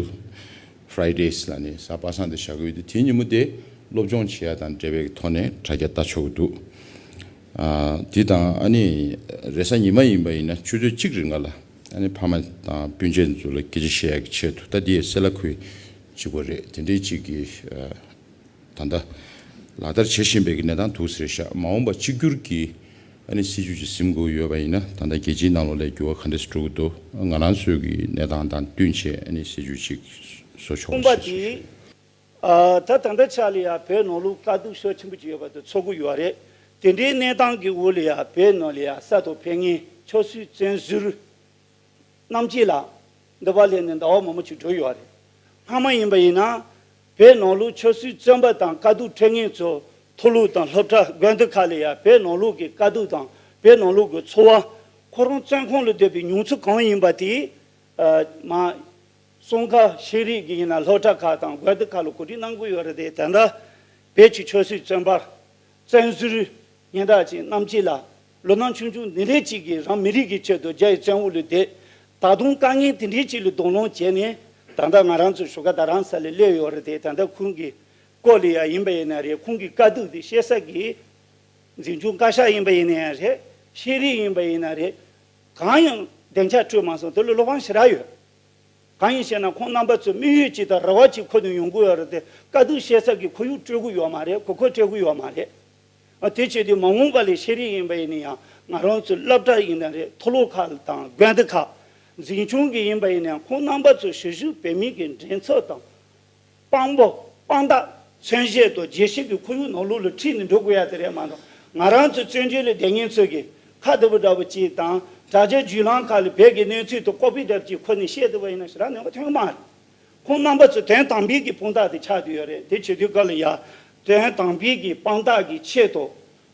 Fridays ལབ་ནས་གཟའ་པ་སངས་དེ་བཞག་གི་ཡོད་དེ། དེའི་ཉིན་མོ་དེ་ སློབ་སྦྱོང་བྱེད་ཡ་དང་འབྲེལ་བའི་ཐོག་ནས་དྲ་རྒྱ་ལྟ་ཆོག་གི་འདུག་ཨ། དེ་དང་ཨ་ནི་རེས་གཟའ་ཉི་མ་ཡིན་པ་ཡིན་ན་ཆུ་ཚོད་གཅིག་རིང་ལ་ཨ་ནི་ཕ་མ་དང་སྤུན་མཆེད་ཚོ་ལ་སྐད་ཆ་བཤད་ཡ་གི་ཆེད་དུ། ད་དེ་ཡི་སེ་ལ་ཁུལ་གཅིག་པོ་རེད། དེ་འདྲའི་གཅིག་གི་ཨ། ད་ལྟ་ལག་བསྟར་བྱེད་བཞིན་པའི་གནས་སྟངས་འདུག་ཟེར་ཤག་མ་འོངས་པ་གཅིག་གྱུར་གྱི་ཨ་ནི་སྲིད་ཇུས་ཅིག་འཛིན་དགོས་ཡོད་པ་ཡིན་ན། ད་ལྟ་རྒྱལ་སྤྱིའི་ནང་ལོགས་ལ་འགྱུར་བ་ག་འདྲ་ཞིག་འགྲོ་གི་འདུག་ང་རང་ཚོའི་གི་གནས་སྟངས་དང་བསྟུན་བྱས་ཨ་ནི་སྲིད་ཇུས་ཅིག་བཟོ་ཆོག་པ་ཞེས་ཞུ། ཨ། ད་ད་ལྟ་ཆ་ལ་ཡ་བོད་ནང་ལོགས་དཀའ་སྡུག་ཤུགས་ཆེན་པོ་ཅིག་ཡོད་པ་དེ་ཚོར་གི་ཡོད་རེད། དེ་འདྲའི་གནས་སྟངས་ཀྱི་འོག་ལ་ཡ་བོད་ནང་ལ་ཡ་ས་ཐོག་ཕེབས་མཁན་ཆབ་སྲིད་བཙོན་ཟུར་རྣམས་ཀྱིས་ལ་འདི་པར་སླེབས་ནས་ཟླ་བ་མང་པོ་ཅིག་འགྲོ་ཡོད་རེད། སྔ་མ་ཡིན་པ་ཡིན་ན་བོད་ནང་ལོགས་ཆབ་སྲིད་བཙོན་པ་དང་དཀའ་སྡུག་འཕྲད་མཁན་ཚོ་མཐོ་སློབ་དང་སློབ་གྲྭ་དགོན་སྡེ་ཁག་ལ་ཡ་བོད་ནང་ལོགས་ཀྱི་དཀའ་སྡུག་དང་བོད་ནང་ལོགས་ཀྱི་འཚོ་བ། ཁོ་རང་བཙོན་ཁང་ལ་སྡོད་པའི་མྱོང་ཚོར་གང་ཡིན་པ་དེ། ཨ། མ། གསུམ་ཀ་ཤེས་རིག་གི་ཡིན་ན་སློབ་གྲྭ་ཁག་དང་དགོན་སྡེ་ཁག་ལ་གོ་སྒྲིག་གནང་གི་ཡོད་རེད་དེ། ད་ལྟ་བོད་ཀྱི་ཆབ་སྲིད་བཙོན་པ། བཙོན་ཟུར་སྙན་གྲགས་ཅན་རྣམས་ཀྱིས་ལ་ལོ་ན་ཆུང་ཆུང་འདི་འདྲའི་ཅིག་གིས་རང་མི་རིགས་ཀྱི་ཆེད་དུ་རྒྱ་ཡི་བཙོན་འོག་ལ་བསྡད། ད་དུང་དཀའ་ངལ་དེ་འདྲའི་ཅིག་ལ་གདོང་ལེན་བྱས་ནས་ད་ལྟ་ང་རང་ཚོ་བཞུགས་སྒར་རྡ་རམ་ས་ལ་སླེབས་ཡོད་རེད་དེ། ད་ལྟ་ཁོང་གི་སྐོར་ལ་ཡ་ཡིན་པ་ཡིན་ན་རེད། ཁོང་གི་དཀའ་སྡུག་དེ་བཤད་ས་གི་འཛིན་སྐྱོང་བཀའ་ཤག་ཡིན་པ་ཡིན་ན་ཡང་རེད། ཤེས་རིག་ཡིན་པ་ཡིན་ན་རེད། གང་ཡང་སྡིངས་ཆ་སྤྲོད་མ་སོང་། དེ་ལ་བློ་ཕམ་ཞེ་དྲག་ཡོད། གང་ཡིན་ཞེ་ན་ཁོང་རྣམ་པ་ཚོ་དམིགས་ཡུལ་གཅིག་དང་རེ་བ་གཅིག་ཁུར་ནས་ཡོང་གི་ཡོད་རེད་དེ། དཀའ་སྡུག་བཤད་ས་གི་ཁོར་ཡུག་སྤྲོད་གི་ཡོད་མ་རེད། གོ་སྐབས་སྤྲད་གི་ཡོད་མ་རེད། ཨ། དེ་བྱས་དུས་མ་འོངས་པ་ལ་ཤེས་རིག་ཡིན་པ་ཡིན་ན་ཡང་ང་རང་ཚོའི་སློབ་གྲྭ་ཡིན་ན་རེད། མཐོ་སློབ་ཁག་དང་དགོན་སྡེ་ཁག་འཛིན་སྐྱོང་གི་ཡིན་པ་ཡིན་ན་ཡང་ཁོང་རྣམ་པ་ཚོ་གཞིས་བཞུགས་བོད་མི་གི་མགྲིན་ཚབ་དང་། དཔང་པོ། དཔང་རྟགས། མཚོན་བྱེད་དང་རྒྱལ་སྤྱི་གི་ཁོར་ཡུག་ནང་ལོགས་ལ་ཁྲིད་ནས་འགྲོ་དགོས་ཡ་དེ་རེད་མ་གཏོགས། ང་རང་ཚོ་བཙོན་འཇུག་ལ་བསྡད་མཁན་ཚོ་གིས་ཁ་བདེ་པོ་འདྲ་པོ་ཅིག་དང་དྲ་རྒྱ་བརྒྱུད་ལམ་ཁག་ལ་བོད་ཀྱི་གནས་ཚུལ་དང་ཀོ་པི་འདྲ་པོ་ཅིག་ཁུར་ནས་བཤད་བསྡད་པ་ཡིན་ན་ཞེ་དྲག་ནུས་པ་ཐོན་གི་མ་རེད། ཁོང་རྣམ་པ་ཚོ་དོན་དམ་པའི་གི་དཔང་རྟགས་དེ་ཆགས་བསྡད་ཡོད་རེད། དེ་བྱེད་དུས་སྐབས་ལ་ཡ་དོན་དམ་པའི་གི་དཔང་རྟགས་ཀྱི་ཆེད་དུ་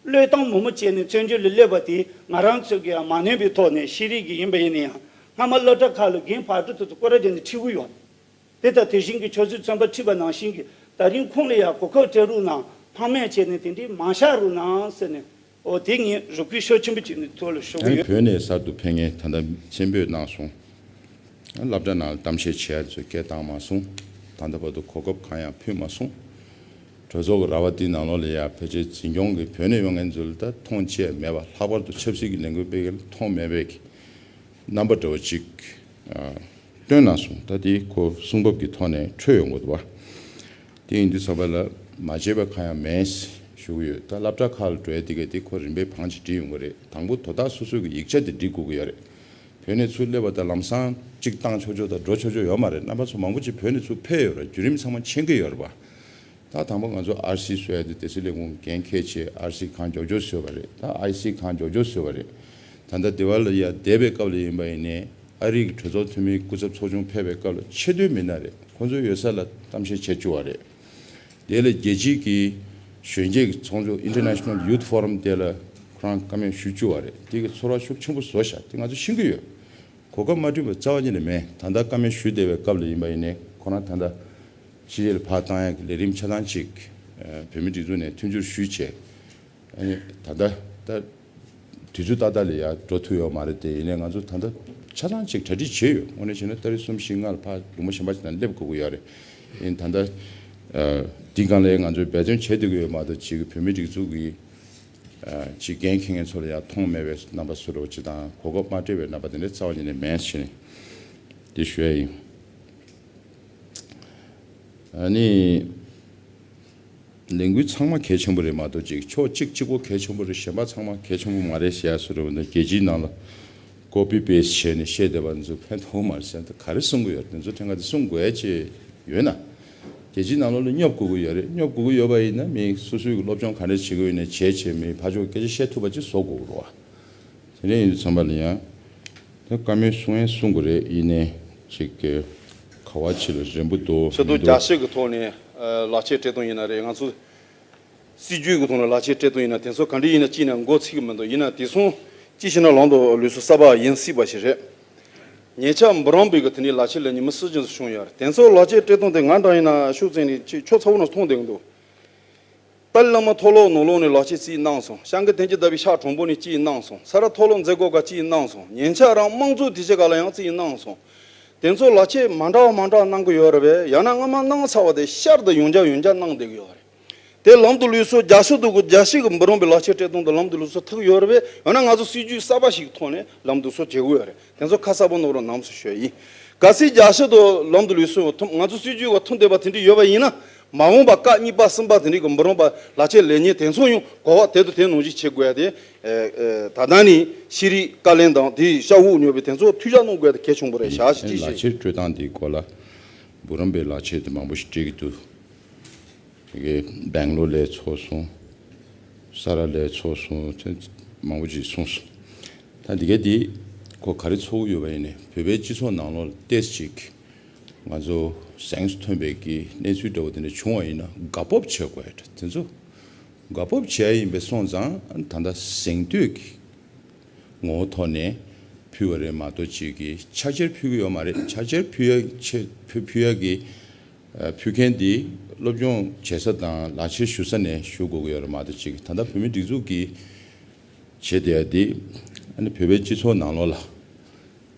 བློས་གཏོང་མང་པོ་བྱས་ནས་བཙོན་འཇུག་ལ་སླེབས་པ་དེ་ང་རང་ཚོ་གིས་ཡང་མ་ནོན་པའི་ཐོག་ནས། ཤེས་རིག་གི་ཡིན་པ་ཡིན་ན་ཡང་སྔ་མ་སློབ་གྲྭ་ཁག་ལ་རྒན་བག་གྲོ་དེ་ཚོ་སྐོར་ར་བརྒྱབ་ནས་ཁྲིད་གི་ཡོད། དེ་ལྟར་དེ་བཞིན་གྱི་ཆབ་སྲིད་བཙོན་པ་ཁྲིད་པ་ནང་བཞིན་གྱི་ད་རིང་ཁོང་ལ་ཡང་གོ་སྐབས་སྤྲད་རོགས་གནང་། ཕངས་མེད་བྱས་ནས་དེ་འདྲའི་མ་བཞག་རོགས་གནང་ཟེར་ནས། འོ་དེ་ངས་རེ་སྐུལ་ཤུགས་ཆེན་པོ་ཅིག་ནས་ཐོག་ལ་ཞུ་གི་ཨ་ནི་ཡོད། བོད་ནས་གསར་དུ་ཕེབས་མཁན་ད་ལྟ་མཆན་འབོད་གནང་སོང་། སློབ་གྲྭ་ནང་ལ་གཏམ་བཤད་བྱེད་ཡ་ཚོས་སྐད་བཏང་མ་སོང་། ད་ལྟ་བར་དུ་གོ་སྐབས་གང་ཡང་ཕུལ་མ་སོང་། གྲོས་ཚོགས་ཀྱི་ར་བ་འདི་ནང་ལོགས་ལ་ཡ་ཕལ་ཆེར་འཛིན་སྐྱོང་གི་བོད་ནས་ཡོང་མཁན་ཚོ་ལ་ད་མཐོང་ཆེན་མེད་པ། ལྷག་པར་དུ་ཆབ་སྲིད་ཀྱི་ལས་འགུལ་སྤེལ་མཁན་ལ་མཐོང་མེད་པའི་གི་རྣམ་པ་འདྲ་བོ་ཅིག་ཨ། སྟོན་གནང་སོང་། ད་དེ་ཁོ་གསུང་བབ་ཀྱི་ཐོག་ནས་འཕྲོད་ཡོང་གི་འདུག་བ། དེ་ཡིན་དུས་ཙམ་པ་ལ་མ་བརྗེད་པ་གང་ཡང་མེད་ཞུ་གི་ཡོད། ད་སློབ་གྲྭ་ཁག་ལ་འགྲོ་ཡ་དེ་ག་དེ་ཁོ་རིམ་པས་བང་ཅིག་སྒྲིལ་ཡོང་གི་རེད། དང་པོ་དོ་བདག་སོ་སོ་གི་ཡིག་ཆ་དེ་སྒྲིག་དགོས་ཀྱི་ཡོད་རེད། བོད་ནས་ཚུར་སླེབས་པ་དང་ལམ་སང་གཅིག་བཏང་ཆོག་ཆོག་དང་འགྲོ་ཆོག་ཆོག་ཡོད་མ་རེད། རྣམ་པ་ཚོ་མང་པོ་ཅིག་བོད་ནས་ཚུར་ཕེབས་ཡོད་རེད། བརྒྱུད་རིམ་ཚང་མ་མཁྱེན་གྱི་ཡོད་རེད་པ། ད་དང་པོ་ང་ཚོ་ཨར་སི་བཟོ་ཡ་དེ་སྡེ་སྲིད་ལས་ཁུངས་འགན་འཁྱེར་བྱས་ཨར་སི་ཁང་མགྱོགས་མགྱོགས་བཟོས་པ་རེད། ད་ཨའི་སི་ཁང་མགྱོགས་མགྱོགས་བཟོས་པ་རེད། ད་ལྟ་དེ་བ་ལ་ཡ་བསྡད་པའི་སྐབས་ལ་ཡིན་པ་ཡིན་ནའི་ཨ་རི་གི་གྲོས་ཚོགས་འཐུས་མིའི་སྐུ་ཚབ་ཚོགས་ཆུང་ཕེབས་པའི་སྐབས་ལ་ཆེས་མཐོའི་མི་སྣ་རེད། ཁོང་ཚོའི་ཡོད་ས་ལ་གཏམ་བཤད་བྱེད་བཅུག་པ་རེད། དེ་ལ་རྒྱལ་སྤྱིའི་གི་གཞོན་སྐྱེས་ཀྱི་ཚོགས་ཆུང་International Youth Forum དེ་ལ་ཁོ་རང་བཀའ་མོལ་ཞུ་བཅུག་པ་རེད། དེ་གི་ཚོར་བ་ཤུགས་ཆེན་པོ་བཟོ་ཤག་དེ་ང་ཚོ་ཤེས་ཀྱི་ཡོད། གོ་སྐབས་མ་བསྐྲུན་པ་རྩ་བ་ཉིད་ནས་མེད། ད་ལྟ་བཀའ་མོལ་ཞུ་བསྡད་པའི་སྐབས་ལ་ཡིན་པ་ཡིན་ནའི་ཁོ་རང་ད་ལྟ་ཕྱི་རྒྱལ་ལ་ཕར་བཏང་ཡག་གི་ལས་རིམ་ཆ་ཚང་ཅིག་བོད་མི་སྒྲིག་འཛུགས་ནས་མཐུན་འགྱུར་ཞུས་བྱས། ཨ་ནི་ད་ལྟ་ད་དུས་ཚོད་ཏག་ཏག་ལ་ཡར་འགྲོ་ཐུབ་ཡོད་མ་རེད་དེ། ཡིན་ནའི་ང་ཚོ་ད་ལྟ་ཆ་ཚང་ཅིག་གྲ་སྒྲིག་བྱས་ཡོད། དངོས་གནས་བྱས་ན་ཏ་རིག་གསུམ་བཞི་ལྔ་ལ་ཕར་ལུང་པ་གཞན་པ་ཅིག་ནང་སླེབས་དགོས་ཀྱི་ཡོད་རེད། ཡིན་ད་ལྟ་འདི་སྒང་ལ་ང་ཚོས་འབད་བརྩོན་བྱེད་བསྡད་ཀྱི་ཡོད་མ་གཏོགས་ཅིག་བོད་མི་སྒྲིག་འཛུགས་ཀྱི་ཅིག་འགན་འཁྱེར་མཁན་ཚོ་ལ་ཡང་མཐོང་མེད་པའི་རྣམ་པ་བཟོ་འདྲ་བོ་ཅིག་དང་། གོ་སྐབས་མ་སྤྲད་པའི་རྣམ་པ་དེ་འདྲ་རྩ་བ་ཉིད་ནས་མེད་ཟེར་ནས་འདི་ཞུ་ཡ་ཡིན། ཨ་ནི། ལས་འགུལ་ཚང་མ་གལ་ཆེན་པོ་རེད་མ་གཏོགས་ཅིག་ཕྱོགས་གཅིག་གཅིག་པོ་གལ་ཆེན་པོ་རེད། གཞན་པ་ཚང་མ་གལ་ཆེན་པོ་མ་རེད་ཟེར་ཡ་བཟོ་འདྲ་བོ་འདི་རྒྱལ་སྤྱིའི་ནང་ལ་ཀོ་པི་པེ་སི་བྱས་ནས་བཤད་བསྡད་པ་ཚོ་ཕན་ཐོགས་མ་རེད་ཟེར། ད་ག་རེ་གསུང་གི་ཡོད་རེད། དེ་ཚོ་ཕྲན་ཁ་དེ་གསུང་དགོས་ཡ་ཅིག་ཡོད་ན། རྒྱལ་སྤྱིའི་ནང་ལོགས་ལ་སྙོབ་དགོས་ཀྱི་ཡོད་རེད། སྙོབ་དགོས་ཀྱི་ཡོད་པ་ཡིན་ན་མི་སོ་སོའི་གི་སློབ་སྦྱོང་ག་འདྲ་བྱེད་དགོས་ཡིན་ན་བྱས་བྱས་མི་ཕར་ཕྱོགས་སྐད་ཆ་བཤད་ཐུབ་པ་ཅིག་བཟོ་དགོས་ཀྱི་རེད་བ། དེ་འདྲ་ཡིན་དུས་ཙམ་པ་ལ་ཡང་ད་བཀའ་མོལ་གསུང་ཡང་གསུང་དགོས་རེད། ཡིན་ནའི་ཅིག་གི་ག་བ་ཅིག་ལ་རན་པོ་འདུག་མི་འདུག་བརྒྱ་ཆ་གི་ཐོག་ནས་ལག་ཁྱེར་སྤྲད་སྟངས་ཡིན་ན་རེད། ང་ཚོ་སྲིད་ཇུས་ཀྱི་ཐོག་ནས་ལག་ཁྱེར་སྤྲད་སྟངས་ཡིན་ན་དེ་ཚོ་ག་འདྲ་ཡིན་ན་ཅིག་ནས་མགོ་ཚོད་ཀྱི་མི་འདུག་ཡིན་ན་དེང་སང་ཅི་ཞིག་ན་ལམ་དུ་ལུས་སུ་གསར་པ་ཡིན་སྲིད་པ་ཞིག་རེད། ཉེ་ཆར་འབུམ་རམས་པའི་གི་དེ་ནས་ལག་ཁྱེར་ལེན་མཁན་མི་སུ་ཅིག་བྱུང་ཡོད་རེད། དེ་ཚོ་ལག་ཁྱེར་སྤྲད་སྟངས་དེ་ང་འདྲ་ཡིན་ན་ཤུགས་བཙན་ནས་ཅིག་ཁྱོད་ཚ་བོ་ནས་མཐོང་བསྡད་ཀྱི་འདུག་ཏཱ་ལའི་བླ་མ་མཐོ་སློབ་ནང་ལོགས་ནས་ལག་ཁྱེར་རྩིས་གནང་སོང་། ཤང་གི་བསྟན་རྒྱས་ཟླ་བའི་ཤག་དྲུང་པོ་ནས་རྩིས་གནང་སོང་། ས་རཱ་མཐོ་སློབ་མཛད་སྒོ་ཁག་རྩིས་གནང་སོང་། ཉེ་ཆར་རང་དམངས་གཙོའི་དུས་ཆེན་ཁག་ལ་ཡང་རྩིས་གནང་སོང་། དེ་ཚོ་ལག་ཁྱེར་མ་འདྲ་བ་མ་འདྲ་བ་གནང་གི་ཡོད་རེད་པས། ཡང་ན་སྔ་མ་གནང་ཚར་བ་དེ་བསྐྱར་དུ་ཡང་བསྐྱར་ཡང་བསྐྱར་གནང་བསྡད་ཀྱི་ཡོད་རེད། དེ་ལམ་དུ་ལུས་སོ་རྒྱ་ཤོད་དུ་གི་རྒྱ་ཤོད་ཀྱི་འབུམ་རམས་པའི་ལག་ཁྱེར་སྤྲད་སྟངས་དུ་ལམ་དུ་ལུས་སོ་ཐུག་ཡོད་རེད་པས། ཡང་ན་ང་ཚོ་སྲིད་ཇུས་གསར་པ་ཞིག་ཐོག་ནས་ལམ་དུ་སོ་བྱེད་དགོས་ཡོད་རེད། དེ་ཚོ་ཁ་གསལ་པོ་གནང་རོགས་གནང་ཟེར་ཞུ་ཡ་ཡིན། གལ་སྲིད་རྒྱ་ཤོད་དུ་ལམ་དུ་ལུས་སོ་ཐུག་ང་ཚོ་སྲིད་ཇུས་ག་ཐུག་བསྡད་པ་དེ་འདྲ་ཡོད་པ་ཡིན་ན། མ་འོངས་པ་སྐབས་གཉིས་པ་གསུམ་པ་དེ་འདྲའི་གི་འབུམ་རམས་པ་ལག་ཁྱེར་ལེན་མཁན་དེ་ཚོ་ཡང་གོ་བ་དེ་དང་དེ་ནང་བཞིན་བྱེད་དགོས་ཡ་དེ། ཨ་ཨ་ད་ལྟ་ནི་ཤེས་རིག་བཀའ་བློན་དང་དེའི་ཤ་འུག་ཉོ་བའི་དེ་ཚོ་ཐུགས་ཞག་གནོན་དགོས་ཡ་དེ་གལ་ཆེན་པོ་རེད་ཤག་ཅི་ལག་ཞིག་ཁྱེར་སྤྲོད་སྟངས་དེའི་སྐོར་ལ་འབུམ་རམས་པའི་ལག་ཁྱེར་དེ་མང་པོ་ཞིག་སྤྲད་ཀྱི་འདུག་དེ་གའི་སྦེང་ལོར་ལ་ཚོགས་སོང་། ས་ར་ལ་ཚོགས་སོང་། དེ་མང་པོ་ཅིག་གསུངས་སོང་། ད་འདི་ག་འདི་ཁོ་ག་རེ་ཚོགས་ཀྱི་ཡོད་པ་ཡིན་ནའི་བོད་པའི་སྤྱི་ཚོགས་ནང་ལོགས་ལ་ཏོག་ཙམ་ཅིག་ང་ཚོ་གཟེངས་སུ་ཐོན་པའི་གི་གནས་ཚུལ་འདྲ་བོ་དེ་འདྲ་བྱུང་བ་ཡིན་ན་དགའ་སྤོབས་བྱེད་དགོས་ཡ་འདྲ། དེ་ཚོ་དགའ་སྤོབས་བྱེད་ཡ་ཡིན་པའི་སོང་ཙང་ད་ལྟ་གཟེངས་བསྟོད་ཀྱི་ངོ་བོ་ཐོག་ནས་ཕུལ་བ་རེད་མ་གཏོགས་ཅིག་གིས་ཕྱག་འཁྱེར་ཕུལ་གི་ཡོད་མ་རེད། ཕྱག་འཁྱེར་ཕུལ་ཡ་ཆེད་ཕུལ་ཕུལ་ཡ་གི་ཨ་ཕུལ་མཁན་འདི་སློབ་སྦྱོང་བྱེད་ས་དང་ལག་ཁྱེར་ཞུ་ས་ནས་ཞུ་དགོས་ཀྱི་ཡོད་རེད་མ་གཏོགས་ཅིག་གིས། ད་ལྟ་བོད་མིའི་སྒྲིག་འཛུགས་ཀྱིས་བྱེད་བསྡད་ཡ་འདི་ཨ་ནི་བོད་པའི་སྤྱི་ཚོགས་ནང་ལོགས་ལ་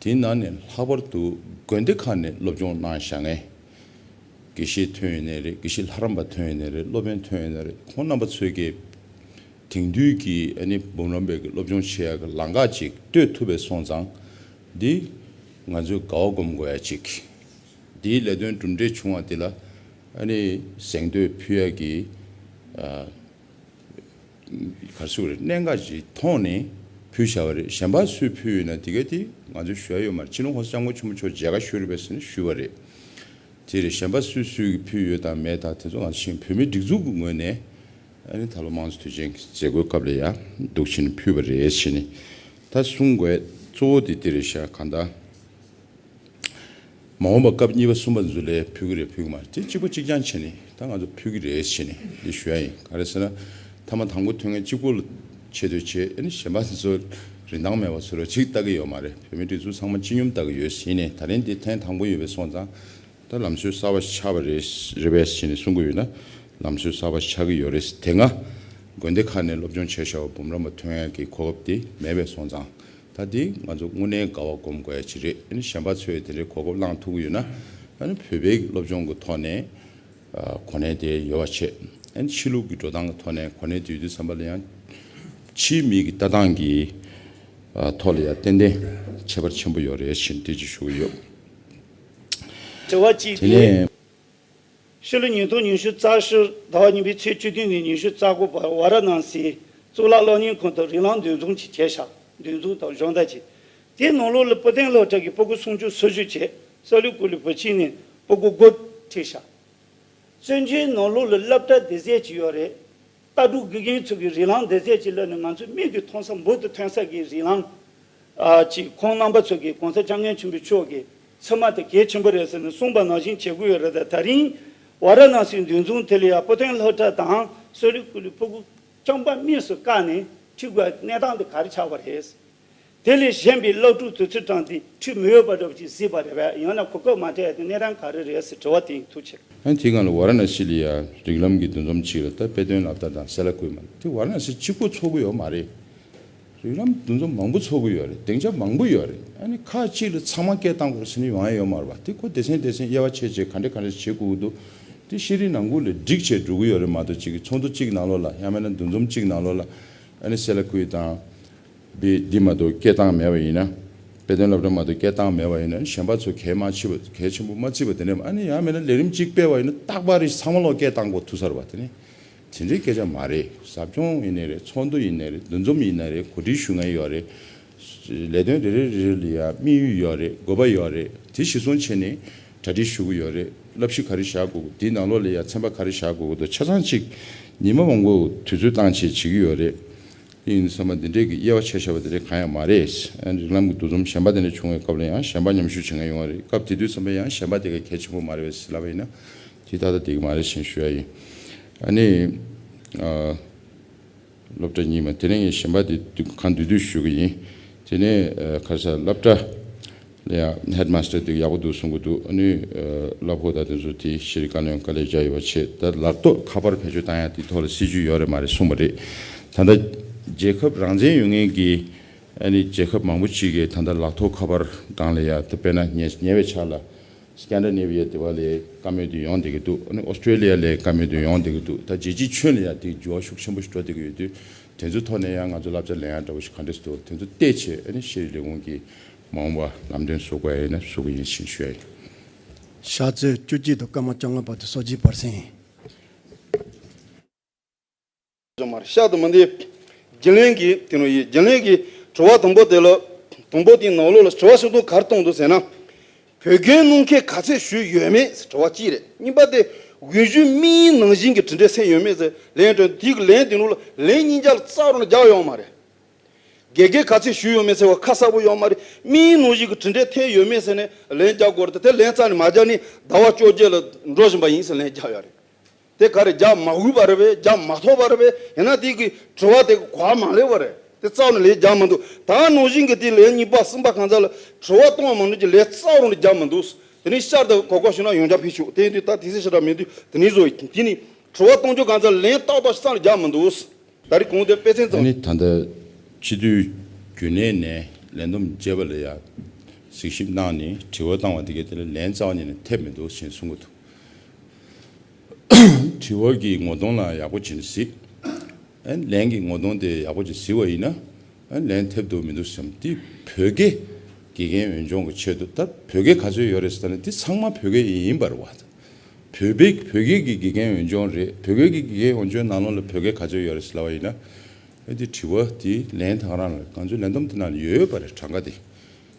དེའི་ནང་ནས་ལྷག་པར་དུ་དགོན་སྡེ་ཁག་ནས་སློབ་སྦྱོང་གནང་བཞག་མཁན་དགེ་བཤེས་ཐོན་ཡོད་ནའི་རེད། དགེ་བཤེས་ལྷ་རམས་པ་ཐོན་ཡོད་ནའི་རེད། སློབ་དཔོན་ཐོན་ཡོད་ནའི་རེད། ཁོང་རྣམ་པ་ཚོས་ཀྱི་དེང་དུས་ཀྱི་ཨ་ནི་འབུམ་རམས་པའི་གི་སློབ་སྦྱོང་བྱེད་ཡ་གི་ལམ་ཁ་ཅིག་གཏོད་ཐུབ་པའི་སོང་ཙང་འདི་ང་ཚོས་དགའ་བ་སྒོམ་དགོས་ཡ་ཅིག་འདིའི་ལས་དོན་གྲུབ་འབྲས་བྱུང་བ་འདི་ལ་ཨ་ནི་གཟེངས་བསྟོད་ཕུལ་ཡ་གི་ཨ་ག་རེ་ཟེར་དགོས་རེད། གནད་འགག་ཅིག་མཐོང་ནས་ཕུལ་བཞག་པ་རེད། གཞན་པ་སུས་ཕུལ་ཡོད་ན་དེ་ག་དེ་ང་ཚོས་ཞུ་ཡ་ཡོད་མ་རེད། སྤྱི་ནོར་༸གོང་ས་༸སྐྱབས་མགོན་ཆེན་པོ་མཆོག་མཇལ་ཁ་ཞུས་རེད་པས་ཟེར་ནས་ཞུས་པ་རེད། དེ་རེད། གཞན་པ་སུས་སུས་ཀྱིས་ཕུལ་ཡོད་དང་མེད་དང་དེ་ཚོ་ང་ཚོ་ཤེས། བོད་མིའི་སྒྲིག་འཛུགས་ཀྱི་ངོས་ནས་ཨ་ནི་ད་ལོ་དམངས་གཙོ་དུས་ཆེན་གྱི་མཛད་སྒོའི་སྐབས་ལ་ཡང་འདུག་བྱས་ནས་ཕུལ་བ་རེད་ཟེར་ནས། ད་གསུང་དགོས་གཙོ་བོ་དེ་དེ་རེད་ཤག་གང་ལྟར་མ་འོངས་པ་སྐབས་གཉིས་པ་གསུམ་པ་ཚོ་ལ་ཕུལ་གི་རེད་ཕུལ་གི་མ་རེད། དེ་གཅིག་པ་གཅིག་རྐྱང་བྱས་ནས་ད་ང་ཚོ་ཕུལ་གི་རེད་ཟེར་ནས་འདི་ཞུ་ཡ་ཡིན། ག་རེ་ཟེར་ན་ཐ་མ་དང་པོ་ཐོན་མཁན་གཅིག་པོ་ལ་ཆེ་བསྟོད་བྱས། ཨ་ནི་གཞན་པ་ཚོ་རིན་ཐང་མེད་པ་ཚོ་ལ་ཅིག་ལྟ་གི་ཡོད་མ་རེད། བོད་མིའི་སྒྲིག་འཛུགས་ཚང་མ་སྤྱི་སྙོམས་ལྟ་གི་ཡོད་ཟེར་ནས། ད་རིང་འདི་ཐེངས་དང་པོ་ཡོད་པའི་སོང་ཙང་ད་ལམ་སྲོལ་གསར་པ་ཆགས་པ་རེད་རེད་པས་ཟེར་ནས་གསུང་གི་ཡོད་ན་ལམ་སྲོལ་གསར་པ་ཆགས་ཀྱི་ཡོད་རེད། དེ་སྔ་དགོན་སྡེ་ཁག་ནས་སློབ་སྦྱོང་བྱས་བཞག་པ་འབུམ་རམས་པ་ཐོན་ཡག་གི་གོ་སྐབས་དེ་མེད་པའི་སོང་ཙང་ད་དེ་ང་ཚོ་དངོས་གནས་དགའ་བ་སྒོམ་དགོས་ཡ་ཅིག་རེད། ཨ་ནི་གཞན་པ་ཚོས་དེ་འདྲའི་གོ་སྐབས་བླངས་ཐུབ་ཀྱི་ཡོད་ན་ཨ་ནི་བོད་པའི་སློབ་སྦྱོང་གི་ཐོག་ནས་ཨ་གོ་གནས་དེ་ཡོད་པ་བྱས། ཨ་ནི་ཕྱི་ལུགས་ཀྱི་འགྲོ་སྟངས་ཀྱི་ཐོག་ནས་གོ་གནས་དེ་ཡོད་དུས་ཙམ་པ་ལ་ཡང་ཕྱིའི་མི་གི་ལྟ་སྟངས་ཀྱི་ཨ་ཐོག་ལ་ཡང་ཏན་ཏན་ཁྱད་པར་ཆེན་པོ་ཡོད་རེད་ཞེས་དེ་ཅིག་ཞུ་གི་ཡོད། དྲི་བ་གཅིག་དེ་དེ་ནས། ཕྱི་ལོ་ཉིས་སྟོང་ཉི་ཤུ་རྩ་བཞི་ཟླ་བ་གཉིས་པའི་ཚེས་བཅུ་བདུན་ནས་ཉི་ཤུ་རྩ་དགུ་བར་ཝཱ་ར་ཎ་སིའི་གཙུག་ལག་སློབ་གཉེར་ཁང་དུ་རིགས་ལམ་འདུ་འཛོམས་ཅིག་བྱས་ཤག་འདུ་འཛོམས་དང་སྦྱོང་བརྡར་ཅིག་དེའི་ནང་ལོགས་ལ་སྤོ་ཏེན་སློབ་གྲྭ་གི་སྤུ་གུ་སུམ་ཅུ་སོ་བཞི་བྱས། ས་ལུ་ཀུ་ལུ་བུ་ཆིང་ནས་སྤུ་གུ་དགུ་ཁྲིད་ཤག་བཙན་བྱོལ་ནང་ལོགས་ལ་སློབ་གྲྭ་འདི་ཟས་ཅིག་ཡོད་རེད། ལྟ་གྲུབ་དགེ་རྒན་ཚོ་གི་རིགས་ལམ་འདི་ཟས་ཅིག་སློབ་ནས་ང་ཚོ་མིག་གིས་མཐོང་ས་འབུར་དུ་ཐོན་ས་གི་རིགས་ལམ། ཨ་ཅིག་ཁོང་རྣམ་པ་ཚོ་གིས་གོང་ས་སྐྱབས་མགོན་ཆེན་པོ་མཆོག་གི་ཚད་མ་དེ་གལ་ཆེན་པོ་རེད་ཟེར་ནས་གསུངས་པ་ནང་བཞིན་བྱེད་དགོས་ཡོད་རེད། ད་ད་རིང་ཝཱ་ར་ཎ་སིའི་འདུ་འཛོམས་དེ་ལ་ཡང་སྤོ་ཏེན་སློབ་གྲྭ་དང་ས་ལུ་ཀུ་ལུ་སྤུ་གུ་རྐྱང་པ་དམིགས་སུ་བཀར་ནས་ཁྲིད་དགོས་གནས་སྟངས་དེ་ག་རེ་ཆགས་པ་རེད། དེ་ལས་གཞན་པའི་སློབ་ཕྲུག་དུས་ཚོད་གྲངས་དེ་ཁྲིད་མི་འོས་པ་འདྲ་པོ་ཅིག་གཟིགས་པ་རེད་པས། ཡང་ན་གོ་སྐབས་མ་སྤྲད་ཡ་དེ་གནས་སྟངས་ག་རེ་རེད་ཟེར་དྲི་བ་དེ་ཡིན། ཐུགས་ཆེ། ཨ་ནི་དེའི་སྒང་ལ་ཝཱ་ར་ཎ་སི་ལ་ཡ་རིགས་ལམ་གྱི་འདུ་འཛོམས་གཅིག་ལ་ད་དཔེ་སྟོན་སློབ་གྲྭ་དང་སེ་ལ་ཀུའི་མ་དེ་ཝཱ་ར་ཎ་སི་གཅིག་པོ་ཚོགས་ཀྱི་ཡོད་མ་རེད། རིགས་ལམ་འདུ་འཛོམས་མང་པོ་ཚོགས་ཀྱི་ཡོད་རེད། སྡིངས་ཆ་མང་པོ་ཡོད་རེད། ཨ་ནི་ཁག་ཅིག་ལ་ཚང་མ་སྐད་བཏང་དགོས་ཟེར་ནས་ཡོང་ཡ་ཡོད་མ་རེད་པ། དེ་ཁོ་སྡེ་ཚན་སྡེ་ཚན་དབྱེ་བ་ཕྱེ་བྱས་ག་འདྲ་ག་འདྲ་བྱེད་དགོས་ཀྱི་འདུག་དེ་ཤེས་རིག་ནང་ཁུལ་ལ་སྒྲིག་བྱས་འགྲོ་གི་ཡོད་རེད་མ་གཏོགས་གཅིག་གི་ཚོགས་འདུ་གཅིག་ནང་ལོགས་ལ་ཡང་མིན་ན་འདུ་འཛོམས་གཅིག་ནང་ལོགས་ལ་ཨ་ནི་སེ་ལ་ཀུའི་དང་། དེ་འདི་མ་གཏོགས་སྐད་བཏང་མེད་པ་ཡིན་ན། དཔེ་སྟོན་སློབ་གྲྭ་མ་གཏོགས་སྐད་བཏང་མེད་པ་ཡིན་ན་གཞན་པ་ཚོ་གལ་མ་ཆེ་བ་གལ་ཆེན་པོ་མ་བརྩི་བ་དེ་འདྲ། ཨ་ནི་ཡང་མིན་ན་ལས་རིམ་གཅིག་སྤེལ་བ་ཡིན་ན་རྟག་པར་རེ་ཚང་མ་ལོག་སྐད་བཏང་དགོས་ཐུག་ས་རེད་པ། དེ་ནི་དེ་འདྲའི་སྐད་ཆ་མ་རེད། ཟབ་སྦྱོང་ཡིན་ནའི་རེད། ཚོགས་འདུ་ཡིན་ནའི་རེད། འདུ་འཛོམས་ཡིན་ནའི་རེད། གོ་སྒྲིག་ཞུ་མཁན་ཡོད་རེད། ལས་དོན་རེ་རེ་རེ་རེ་ལ་ཡང་དམིགས་ཡུལ་ཡོད་རེད། དགོས་པ་ཡོད་རེད། དེ་གཞིར་བཟུང་བྱས་ནས་གྲ་སྒྲིག་ཞུ་གི་ཡོད་རེད། བསླབ་གཞི་ག་རེ་བཞག་དགོས། དེའི་ནང་ལོགས་ལ་ཡང་ཚན་པ་ག་རེ་བཞག་དགོས་འདུག་ཆ་ཚང་གཅིག་ཉི་མ་མང་པོ་དུས་ཚོད་བཏང་བྱས་བྱེད་ཀྱི་ཡོད་རེད། དེ་ཡིན་དུས་ཙམ་པ་འདི་འདྲས་ཀྱི་དབྱེ་བ་ཕྱེ་བཞག་པ་དེ་འདྲས་གང་ཡང་མ་རེད། ཨ་ནི་རིགས་ལམ་གྱི་འདུ་འཛོམས་གཞན་པ་དེ་འདྲ་བྱུང་བའི་སྐབས་ལ་ཡང་གཞན་པ་མཉམ་ཞུགས་བྱེད་མཁན་ཡོང་བ་རེད། སྐབས་དེ་དུས་ཙམ་པ་ཡང་གཞན་པ་དེ་ག་གལ་ཆེན་པོ་མ་རེད་པས་ཟེར་ལབ་པ་ཡིན་ན་དེ་ཏག་ཏག་འགྲིག་གི་མ་རེད་ཞེས་ཞུ་ཡ་ཡིན། ཨ་ནི་ཨ་སློབ་གྲྭ་གཉིས་མ་དེ་ནས་ངས་གཞན་པ་དེ་དུས་གང་འདུས་དུས་ཞུ་གི་ཡིན། དེ་ནས་ཨ་ག་རེ་ཟེར་སློབ་གྲྭ་ལ་ཡང་ཧེཌ་མ་སི་ཊར་དེ་ཡག་པོ་འདུག་གསུང་གི་འདུག་ཨ་ནི་ཨ་བླ་ཕོགས་དང་དེ་ཚོ་དེ་ཤེས་རིག་བཀའ་བློན་དཀའ་ལས་རྒྱག་ཡོད་པ་བྱས། ད་ལག་ཐོག་ཁ་པར་བེད་སྤྱོད་བཏང་ཡ་དེ་ཐོག་ལ་སྲིད་ཇུས་ཡོད་རེད་མ་རེད་གསུངས་པ་རེད། ད་ལྟ་རྒྱལ་ཁབ་རང་བཙན་ཡོད་མཁན་གྱི་ཨ་ནི་རྒྱལ་ཁབ་མང་པོ་ཅིག་གིས་ད་ལྟ་ལག་ཐོག་ཁ་པར་སྒང་ལ་ཡ་ད་དཔེར་ན་ཉེ་ཉེ་བའི་ཆར་ལ་ སྐན་ཌ་ནེ་བི་ཡ་དེ་བ་ལས་བཀའ་མོལ་དེ་ཡོང་བསྡད་ཀྱི་འདུག་ཨ་ནི་ཨོ་སི་ཀྲེ་ལི་ཡ་ལས་བཀའ་མོལ་དེ་ཡོང་བསྡད་ཀྱི་འདུག་ད་རྒྱལ་སྤྱིའི་ཁྱོན་ལ་ཡང་དེ་འགྱུར་བ་ཤུགས་ཆེན་པོ་ཞིག་འགྲོ་བསྡད་ཀྱི་ཡོད་དུས། དེ་ཚོའི་ཐོག་ནས་ཡང་ང་ཚོ་བསླབ་བྱ་ལེན་ཡག་འདྲ་བོ་ཞིག་ག་འདྲས་འདུག་དེ་ཚོ་བལྟས་བྱས། ཨ་ནི་ཤེས་རིག་ལས་ཁུངས་ཀྱིས་མ་འོངས་པ་ལམ་སྟོན་བཟོ་དགོས་ཡ་ཡིན་ན་བཟོ་གི་ཡིན་ཞེས་ཞུ་ཡ་ཡིན། ཕྱག་ཚོད་བཅུ་གཅིག་དང་སྐར་མ་བཅོ་ལྔ་བར་དུ་སོ་བརྒྱད་བར་གསེང་ཡིན། ཤག་ཏུ་མི་འདི་རྒྱུན་ལས་ཀྱི་དེ་ནོ་ཡི་རྒྱུན་ལས་ཀྱི་དྲི་བ་དང་པོ་དེ་ལ། དང་པོ་དེའི་ནང་ལོགས་ལ་དྲི་བ་ཤིན་ཏུ་ག་རེ་བཏང་འདུག་ཟེར་ན། བོད་རྒན་གནང་མཁན་ག་ཚད་ཞུས་ཡོད་མེད་དྲི་བ་གཅིག་རེད། གཉིས་པ་དེ་དགོས་གཞི་དམིགས་ཡུལ་ནང་བཞིན་གྱི་གྲུབ་འབྲས་ཐོན་ཡོད་མེད་ཟེར། ལན་དྲི་དེའི་ལན་དེ་ནོ་ལ་ལན་གཉིས་ཆ་ལ་རྩ་བ་རང་རྒྱག་ཡོད་མ་རེད། དགེ་རྒན་ག་ཚད་ཞུས་ཡོད་མེད་ཟེར་བ་ཁ་གསལ་པོ་ཡོད་མ་རེད། དམིགས་ཡུལ་ནང་བཞིན་གྱི་གྲུབ་འབྲས་ཐོན་ཡོད་མེད་ཟེར་ནས་ལན་རྒྱག་དགོས་རེད། དེ་ལན་རྩ་ནས་མ་རྒྱག་ནས་ཟླ་བ་བཅོ་བརྒྱད་ལ་འགྲོ་བཞིན་པ་ཡིན་ཟེར་ལན་རྒྱག་ཡོད་རེད། དེ་ག་རེ་རྒྱག་མ་འོས་པ་རེད་པས། རྒྱག་མ་ཐུབ་པ་རེད་པས། ཡིན་ན་དེ་གི་དྲི་བ་དེ་གི་གོ་བ་མ་ལེན་པ་རེད། དེ་རྩ་བ་ནས་ལན་རྒྱག་མི་འདུག་ད་ནང་བཞིན་གྱི་དེ་ལན་གཉིས་པ་གསུམ་པ་གང་ཚ་ལ་དྲི་བ་གཏོང་བ་མ་ནུས་ཀྱི་ལན་རྩ་བ་ནས་རྒྱག་མི་འདུག་དེ་ནས་ཤར་དུ་གོ་སྐབས་ཞུ་ན་ཡང་བསྐྱར་ཕེབས་ཆོག་དེ་ཡིན་དུས་ད་དེ་སྲིད་ཞེ་དྲག་མི་འདུག་དེ་ནས་བཟོ་ཡིན། དེ་ནས་དྲི་བ་གཏོང་རྒྱུ་གང་ཚ་ལན་ཏག་ཏག་ཞིག་རྩ་ནས་རྒྱག་མི་འདུག་ད་རེས་གོང་དེ་དཔེ་མཚོན་ཨ་ཙམ། ནི་ད་ལྟ་སྤྱི་འཐུས་རྒྱུན་ལས་ནས་ལས་བསྡོམས་བརྒྱད་པ་ལ་ཡ་གཟིགས་ཞིབ་གནང་ནས་དྲི་བ་བཏང་བ་དེ་གའི་དེ་ལ་ལན་རྩ་བ་ཉིད་ནས་ཐེབས་མི་འདུག་ཅེས་གསུང་གི་འདུག་དྲི་བ་གི་ངོ་གདོང་ལ་ཡག་པོ་བྱས་ནས་གཟིགས། ཨ་ལན་གྱི་ངོ་གདོང་དེ་ཡག་པོ་ཅིག་གཟིགས་པ་ཡིན་ན། ཨ་ལན་ཐེབས་འདུག་མི་འདུག་བསམ། དེ་བོད་སྐད་དགེ་རྒན་འོས་སྦྱོང་གི་ཆེད་དུ། ད་བོད་སྐད་ག་ཚོད་ཡོད་རེད་ཟེར་ན། དེ་ཚང་མ་བོད་སྐད་ཡིན་པ་རེད་བ། བོད་པའི་བོད་སྐད་ཀྱི་དགེ་རྒན་འོས་སྦྱོང་རེད། བོད་སྐད་ཀྱི་དགེ་རྒན་འོས་སྦྱོང་ནང་ལོགས་ལ་བོད་སྐད་ག་ཚོད་ཡོད་རེད་ཟེར་ལབ་པ་ཡིན་ན། ཨ་དེ་དྲི་བ་དེ་ལན་ད་ག་རང་ལ། ང་ཚོའི་ལན་བསྡོམས་དེ་ནང་ལ་ཡོད་པ་རེད། གྲངས་ཀ་དེ།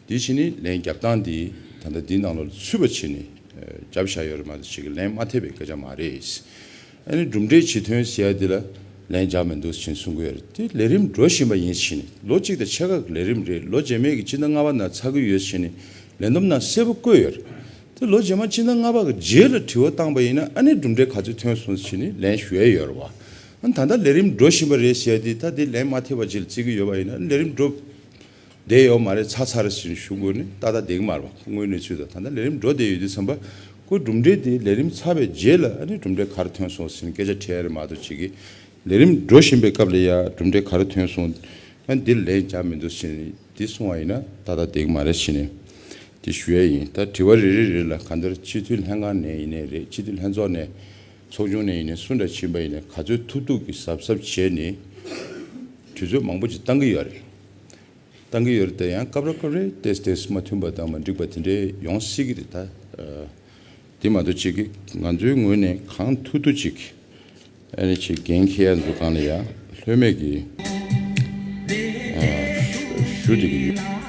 དེ་བྱས་ནས་ལན་རྒྱབ་སྟངས་དེ་ད་ལྟ་འདིའི་ནང་ལོགས་ལ་ཚུད་པ་བྱས་ནས་ཨ་རྒྱབ་བཞག་ཡོད་རེད་མ་གཏོགས་ཅིག་གི་ལན་མ་ཐེབས་པའི་སྐད་ཆ་མ་རེད། ཨ་ནི་གྲུབ་འབྲས་ཇི་ཐོན་ཟེར་ཡ་དེ་ལ་ལན་རྒྱག་མི་འདུག་ཅེས་གསུང་གི་ཡོད་རེད། དེ་ལས་རིམ་འགྲོ་བཞིན་པ་ཡིན་ཕྱིན། ལོ་གཅིག་དང་ཕྱེད་ཀ་གི་ལས་རིམ་རེད། ལོ་རྗེས་མའི་གི་སྤྱི་ཟླ་ལྔ་པ་ནང་ཚར་གི་ཡོད་ཕྱིན། ལས་བསྡོམས་ནང་གསལ་པོ་བཀོད་ཡོད་རེད། དེ་ལོ་རྗེས་མ་སྤྱི་ཟླ་ལྔ་པ་གི་རྗེས་ལ་དྲི་བ་བཏང་པ་ཡིན་ན། ཨ་ནི་གྲུབ་འབྲས་ག་ཚོད་ཐོན་སོང་ཟེར་ནས་ལན་ཞུ་ཡ་ཡོད་རེད་བ། ཨ་ནི་ད་ལྟ་ལས་རིམ་འགྲོ་བཞིན་པ་རེད་ཟེར་ཡ་དེ། ད་དེ་ལན་མ་ཐེབས་པ་ཅིག་ལ་བརྩི་གི་ཡོད་པ་ཡིན་ན། ལས་རིམ་འགྲོ་བསྡད་ཡོད་མ་རེད། ཚར་ཚར་ཟེར་ནས་ཞུ་དགོས་ནི་ཏག་ཏག་བསྡད་ཀྱི་མ་རེད་བ། སྔོན་གནས་ཚུལ་དང་ད་ལྟ་ལས་རིམ་འགྲོ་བསྡད་ཡོད་དུས་ཙམ་པ། ཁོ་གྲུབ་འབྲས་དེ་ལས་རིམ་ཚར་བའི་རྗེས་ལ་ཨ་ནི་གྲུབ་འབྲས་ག་རེ་ཐོན་སོང་ཟེར་ནས་སྐད་ཆ་དྲི་ཡ་རེད་མ་གཏོགས་ཅིག་གི། ལས་རིམ་འགྲོ་བཞིན་པའི་སྐབས་ལ་ཡ་གྲུབ་འབྲས་ག་རེ་ཐོན་སོང་། ཨ་འདིར་ལན་རྒྱག་མི་འདུག་ཟེར་ནས་འདི་གསུང་བ་ཡིན་ན་ཏག་ཏག་བསྡད་ཀྱི་མ་རེད་ཟེར་ནས་དེ་ཞུ་ཡ་ཡིན། ད་དྲི་བ་རེ་རེ་རེ་ལ་གང་ལྟར་སྤྱི་འཐུས་ལྷན་ཁང་ནས་ཡིན་ནའི་རེད། སྤྱི་འཐུས་ལྷན་ཚོགས་ནས། ཚོགས་ཆུང་ནས་ཡིན་ནའི་སུ་འདྲ་ཕྱིན་པ་ཡིན་ནའི་ག་ཚོད་ཐུབ་ཐུབ་ཀྱིས་གཟབ་གཟབ་བྱས་ནས་དུས་ཚོད་མང་པོ་ཅིག་བཏང་གི་ཡོད་རེད། བཏང་གི་ཡོད་རེད། དེ་ཡང་སྐབས་རེ་སྐབས་རེ་ཏོག་ཙམ་ཏོག་ཙམ་མ་མཐུན་པ་དང་མ་འགྲིག་པ་དེ་འདྲའི་ཡོང་སྲིད་ཀྱི་རེད། ད་ཨ་དེ་མ་གཏོགས་ཅིག་གི་ང་ཚོའི་ངོས་ནས་གང་ཐུབ་ཐུབ་ཅིག་ཨ་ནི་ཅིག་འགན་འཁྱེར་ཡ་འཛུགས་སྒང་ལ་ཡ་ལྷོད་མེད་ཀྱི་ཨ་ཞུ་བསྡད་ཀྱི་ཡོད།